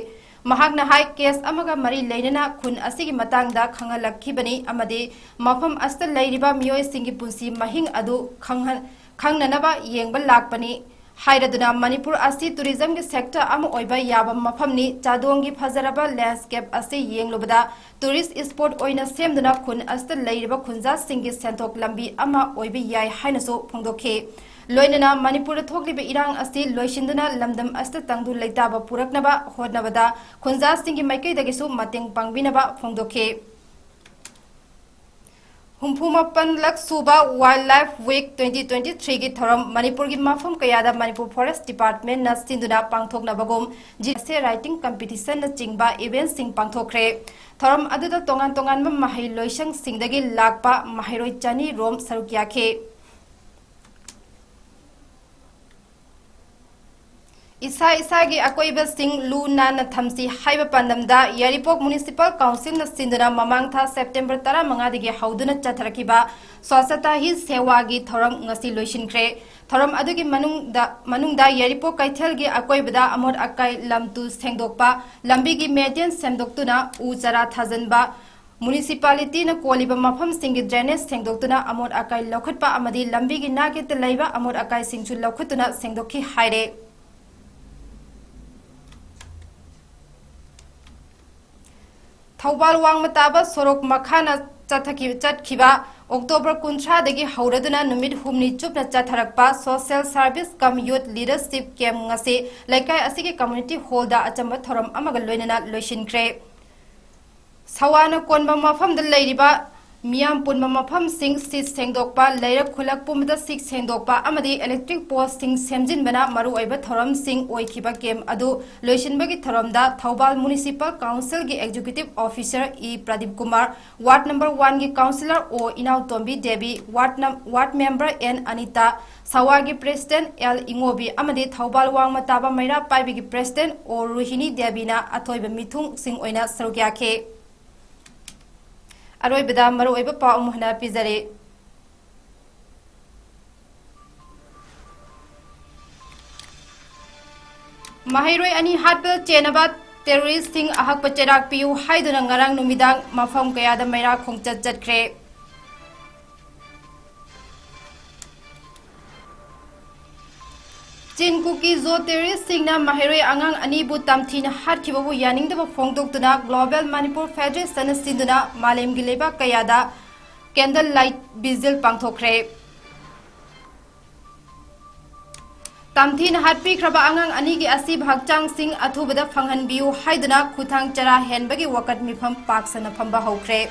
ꯃꯍꯥꯛꯅ ꯍꯥꯏ, ꯀꯦꯁ ꯑꯃꯒ ꯃꯔꯤ ꯂꯩꯅꯅ ꯈꯨꯟ ꯑꯁꯤꯒꯤ ꯃꯇꯥꯡꯗ ꯈꯪꯍꯜꯂꯛꯈꯤꯕꯅꯤ ꯑꯃꯗꯤ ꯃꯐꯝ ꯑꯁꯤꯗ ꯂꯩꯔꯤꯕ ꯃꯤꯑꯣꯏꯁꯤꯡꯒꯤ ꯄꯨꯟꯁꯤ ꯃꯍꯤꯡ ꯑꯗꯨ ꯈꯪꯍꯟ-, ꯈꯪꯅꯅꯕ ꯌꯦꯡꯕ ꯂꯥꯛꯄꯅꯤ ꯍꯥꯏꯔꯗꯨꯅ, ꯃꯅꯤꯄꯨꯔ ꯑꯁꯤ ꯇꯨꯔꯤꯖꯝꯒꯤ ꯁꯦꯛꯇꯔ ꯑꯃ ꯑꯣꯏꯕ ꯌꯥꯕ ꯃꯐꯝꯅꯤ꯫ ꯆꯥꯗꯣꯡꯒꯤ ꯐꯖꯔꯕ ꯂꯦꯟꯁꯀꯦꯞ ꯑꯁꯤ ꯌꯦꯡꯂꯨꯕꯗ ꯇꯨꯔꯤꯁ ꯏꯁꯄꯣꯠ ꯑꯣꯏꯅ ꯁꯦꯝꯗꯨꯅ ꯈꯨꯟ ꯑꯁꯤꯗ ꯂꯩꯔꯤꯕ ꯈꯨꯟꯖꯥꯁꯤꯡꯒꯤ ꯁꯦꯟꯊꯣꯛ ꯂꯝꯕꯤ ꯑꯃ ꯑꯣꯏꯕ ꯌꯥꯏ ꯍꯥꯏꯅꯁꯨ ꯐꯣꯡꯗꯣꯛꯈꯤ꯫ ꯂꯣꯏꯅꯅ ꯃꯅꯤꯄꯨꯔꯗ ꯊꯣꯛꯂꯤꯕ ꯏꯔꯥꯡ ꯑꯁꯤ ꯂꯣꯏꯁꯤꯟꯗꯨꯅ ꯂꯝꯗꯝ ꯑꯁꯤꯗ ꯇꯪꯗꯨ ꯂꯩꯇꯥꯕ ꯄꯨꯔꯛꯅꯕ ꯍꯣꯠꯅꯕꯗ ꯈꯨꯟꯖꯥꯁꯤꯡꯒꯤ ꯃꯥꯏꯀꯩꯗꯒꯤꯁꯨ ꯃꯇꯦꯡ ꯄꯥꯡꯕꯤꯅꯕ ꯐꯣꯡꯗꯣꯛꯈꯤ꯫ ꯍꯨꯝꯐꯨ ꯃꯥꯄꯟꯂꯛ ꯁꯨꯕ wild life week twenty twenty ꯊ꯭ꯔꯤꯒꯤ ꯊꯧꯔꯝ ꯃꯅꯤꯄꯨꯔꯒꯤ ꯃꯐꯝ ꯀꯌꯥꯗ ꯃꯅꯤꯄꯨꯔ ꯐꯣꯔꯦꯁ ꯗꯤꯄꯥꯔꯠꯃꯦꯟꯅ ꯁꯤꯟꯗꯨꯅ ꯄꯥꯡꯊꯣꯛꯅꯕꯒꯨꯝ essay writing competitionꯅꯆꯤꯡꯕ ꯏꯚꯦꯟꯠꯁꯤꯡ ꯄꯥꯡꯊꯣꯛꯈ꯭ꯔꯦ꯫ ꯊꯧꯔꯝ ꯑꯗꯨꯗ ꯇꯣꯉꯥꯟ ꯇꯣꯉꯥꯟꯕ ꯃꯍꯩ ꯂꯣꯏꯁꯪꯁꯤꯡꯗꯒꯤ ꯂꯥꯛꯄ ꯃꯍꯩꯔꯣꯏ ꯆꯅꯤ ꯔꯣꯝ ꯁꯔꯨꯛ ꯌꯥꯈꯤ꯫ ꯏꯁꯥ ꯏꯁꯥꯒꯤ ꯑꯀꯣꯏꯕꯁꯤꯡ ꯂꯨ ꯅꯥꯟꯅ ꯊꯝꯁꯤ ꯍꯥꯏꯕ ꯄꯥꯟꯗꯝꯗ ꯌꯥꯏꯔꯤꯄꯣꯛ ꯃ꯭ꯌꯨꯅꯤꯁꯤꯄꯥꯜ ꯀꯥꯎꯟꯁꯤꯜꯅ ꯁꯤꯟꯗꯨꯅ ꯃꯃꯥꯡ ꯊꯥ ꯁꯦꯞꯇꯦꯝꯕꯔ ꯇꯔꯥꯃꯉꯥꯗꯒꯤ ꯍꯧꯗꯨꯅ ꯆꯠꯊꯔꯛꯈꯤꯕ ꯁ꯭ꯋꯥꯁꯇꯥ ꯍꯤ ꯁꯦꯋꯥꯒꯤ ꯊꯧꯔꯝ ꯉꯁꯤ ꯂꯣꯏꯁꯤꯟꯈ꯭ꯔꯦ꯫ ꯊꯧꯔꯝ ꯑꯗꯨꯒꯤ ꯃꯅꯨꯡꯗ, ꯃꯅꯨꯡꯗ ꯌꯥꯏꯔꯤꯄꯣꯛ ꯀꯩꯊꯦꯜꯒꯤ ꯑꯀꯣꯏꯕꯗ ꯑꯃꯣꯠ ꯑꯀꯥꯏ ꯂꯝ ꯇꯨ ꯁꯦꯡꯗꯣꯛꯄ, ꯂꯝꯕꯤꯒꯤ ꯃꯦꯇꯦꯟ ꯁꯦꯝꯗꯣꯛꯇꯨꯅ ꯎ ꯆꯥꯔꯥ ꯊꯥꯖꯤꯟꯕ, ꯃ꯭ꯌꯨꯅꯤꯁꯤꯄꯥꯂꯤꯇꯤꯅ ꯀꯣꯜꯂꯤꯕ ꯃꯐꯝꯁꯤꯡꯒꯤ ꯗ꯭ꯔꯦꯅꯦꯖ ꯁꯦꯡꯗꯣꯛꯇꯨꯅ ꯑꯃꯣꯠ ꯑꯀꯥꯏ ꯂꯧꯈꯠꯄ ꯑꯃꯗꯤ ꯂꯝꯕꯤꯒꯤ ꯅꯥꯀꯦꯠꯇ ꯂꯩꯕ ꯑꯃꯣꯠ ꯑꯀꯥꯏꯁꯤꯡꯁꯨ ꯂꯧꯈꯠꯇꯨꯅ ꯁꯦꯡꯗꯣꯛꯈꯤ ꯍꯥꯏꯔꯦ꯫ ꯊꯧꯕꯥꯜ ꯋꯥꯡꯃ ꯇꯥꯕ ꯁꯣꯔꯣꯛ ꯃꯈꯥꯅ ꯆꯠꯊꯈꯤ-, ꯆꯠꯈꯤꯕ ꯑꯣꯛꯇꯣꯕꯔ ꯀꯨꯟꯊ꯭ꯔꯥꯗꯒꯤ ꯍꯧꯔꯗꯨꯅ ꯅꯨꯃꯤꯠ ꯍꯨꯝꯅꯤ ꯆꯨꯞꯅ ꯆꯠꯊꯔꯛꯄ Social Service cum Youth Leadership Camp ꯉꯁꯤ ꯂꯩꯀꯥꯏ ꯑꯁꯤꯒꯤ community hall ꯗ ꯑꯆꯝꯕ ꯊꯧꯔꯝ ꯑꯃꯒ ꯂꯣꯏꯅꯅ ꯂꯣꯏꯁꯤꯟꯈ꯭ꯔꯦ꯫ ꯁꯋꯥꯅ ꯀꯣꯟꯕ ꯃꯐꯝꯗ ꯂꯩꯔꯤꯕ ꯃꯤꯌꯥꯝ ꯄꯨꯟꯕ ꯃꯐꯝꯁꯤꯡ ꯁꯤꯠ ꯁꯦꯡꯗꯣꯛꯄ, ꯂꯩꯔꯛ ꯈꯨꯜꯂꯛ ꯄꯨꯝꯕꯗ ꯁꯤꯠ ꯁꯦꯡꯗꯣꯛꯄ ꯑꯃꯗꯤ electric post ꯁꯤꯡ ꯁꯦꯝꯖꯤꯟꯕꯅ ꯃꯔꯨꯑꯣꯏꯕ ꯊꯧꯔꯝꯁꯤꯡ ꯑꯣꯏꯈꯤꯕ camp ꯑꯗꯨ ꯂꯣꯏꯁꯤꯟꯕꯒꯤ ꯊꯧꯔꯝꯗ ꯊꯧꯕꯥꯜ Municipal Council ꯒꯤ Executive Officer E Pradip Kumar, Ward number one ꯒꯤ Councillor O Inaotombi Devi, Ward num-, Ward Member N Anita, ꯁꯋꯥꯒꯤ President ꯑꯦꯜ ꯏꯉꯣꯕꯤ ꯑꯃꯗꯤ ꯊꯧꯕꯥꯜ ꯋꯥꯡꯃ ꯇꯥꯕ ꯃꯩꯔꯥ ꯄꯥꯏꯕꯤꯒꯤ President ꯑꯣ ꯔꯣꯍꯤꯅꯤ ꯗꯦꯕꯤꯅ ꯑꯊꯣꯏꯕ ꯃꯤꯊꯨꯡꯁꯤꯡ ꯑꯣꯏꯅ ꯁꯔꯨꯛ ꯌꯥꯈꯤ꯫ ꯑꯔꯣꯏꯕꯗ ꯃꯔꯨꯑꯣꯏꯕ ꯄꯥꯎ ꯑꯃꯨꯛ ꯍꯟꯅ ꯄꯤꯖꯔꯤ꯫ ꯃꯍꯩꯔꯣꯏ ꯑꯅꯤ ꯍꯥꯠꯄꯗ ꯆꯦꯟꯅꯕ terrorist ꯁꯤꯡ ꯑꯍꯛꯄ ꯆꯩꯔꯥꯛ ꯄꯤꯌꯨ ꯍꯥꯏꯗꯨꯅ ꯉꯔꯥꯡ ꯅꯨꯃꯤꯗꯥꯡ ꯃꯐꯝ ꯀꯌꯥꯗ ꯃꯩꯔꯥ ꯈꯣꯡꯆꯠ ꯆꯠꯈ꯭ꯔꯦ꯫ ꯆꯤꯟ ꯀꯨꯀꯤ ꯖꯣ terrorist ꯁꯤꯡꯅ ꯃꯍꯩꯔꯣꯏ ꯑꯉꯥꯡ ꯑꯅꯤꯕꯨ ꯇꯝꯊꯤꯅ ꯍꯥꯠꯈꯤꯕꯕꯨ ꯌꯥꯅꯤꯡꯗꯕ ꯐꯣꯡꯗꯣꯛꯇꯨꯅ Global Manipur Federation ꯅ ꯁꯤꯟꯗꯨꯅ ꯃꯥꯂꯦꯝꯒꯤ ꯂꯩꯕꯥꯛ ꯀꯌꯥꯗ candle light vigil ꯄꯥꯡꯊꯣꯛꯈ꯭ꯔꯦ꯫ ꯇꯝꯊꯤꯅ ꯍꯥꯠꯄꯤꯈ꯭ꯔꯕ ꯑꯉꯥꯡ ꯑꯅꯤꯒꯤ ꯑꯁꯤꯕ ꯍꯛꯆꯥꯡꯁꯤꯡ ꯑꯊꯨꯕꯗ ꯐꯪꯍꯟꯕꯤꯌꯨ ꯍꯥꯏꯗꯨꯅ ꯈꯨꯊꯥꯡ ꯆꯔꯥ ꯍꯦꯟꯕꯒꯤ ꯋꯥꯀꯠ ꯃꯤꯐꯝ ꯄꯥꯛ ꯁꯟꯅ ꯐꯝꯕ ꯍꯧꯈ꯭ꯔꯦ꯫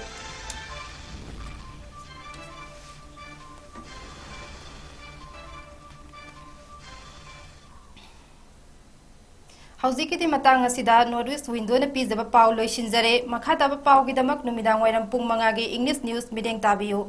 ꯍꯧꯖꯤꯛꯀꯤꯗꯤ ꯃꯇꯥꯡ ꯑꯁꯤꯗ North East Window ꯅ ꯄꯤꯖꯕ ꯄꯥꯎ ꯂꯣꯏꯁꯤꯟꯖꯔꯦ꯫ ꯃꯈꯥ ꯇꯥꯕ ꯄꯥꯎꯒꯤꯗꯃꯛ ꯅꯨꯃꯤꯗꯥꯡ ꯋꯥꯏꯔꯝ ꯄꯨꯡ ꯃꯉꯥꯒꯤ English News ꯃꯤꯠꯌꯦꯡ ꯇꯥꯕꯤꯌꯨ꯫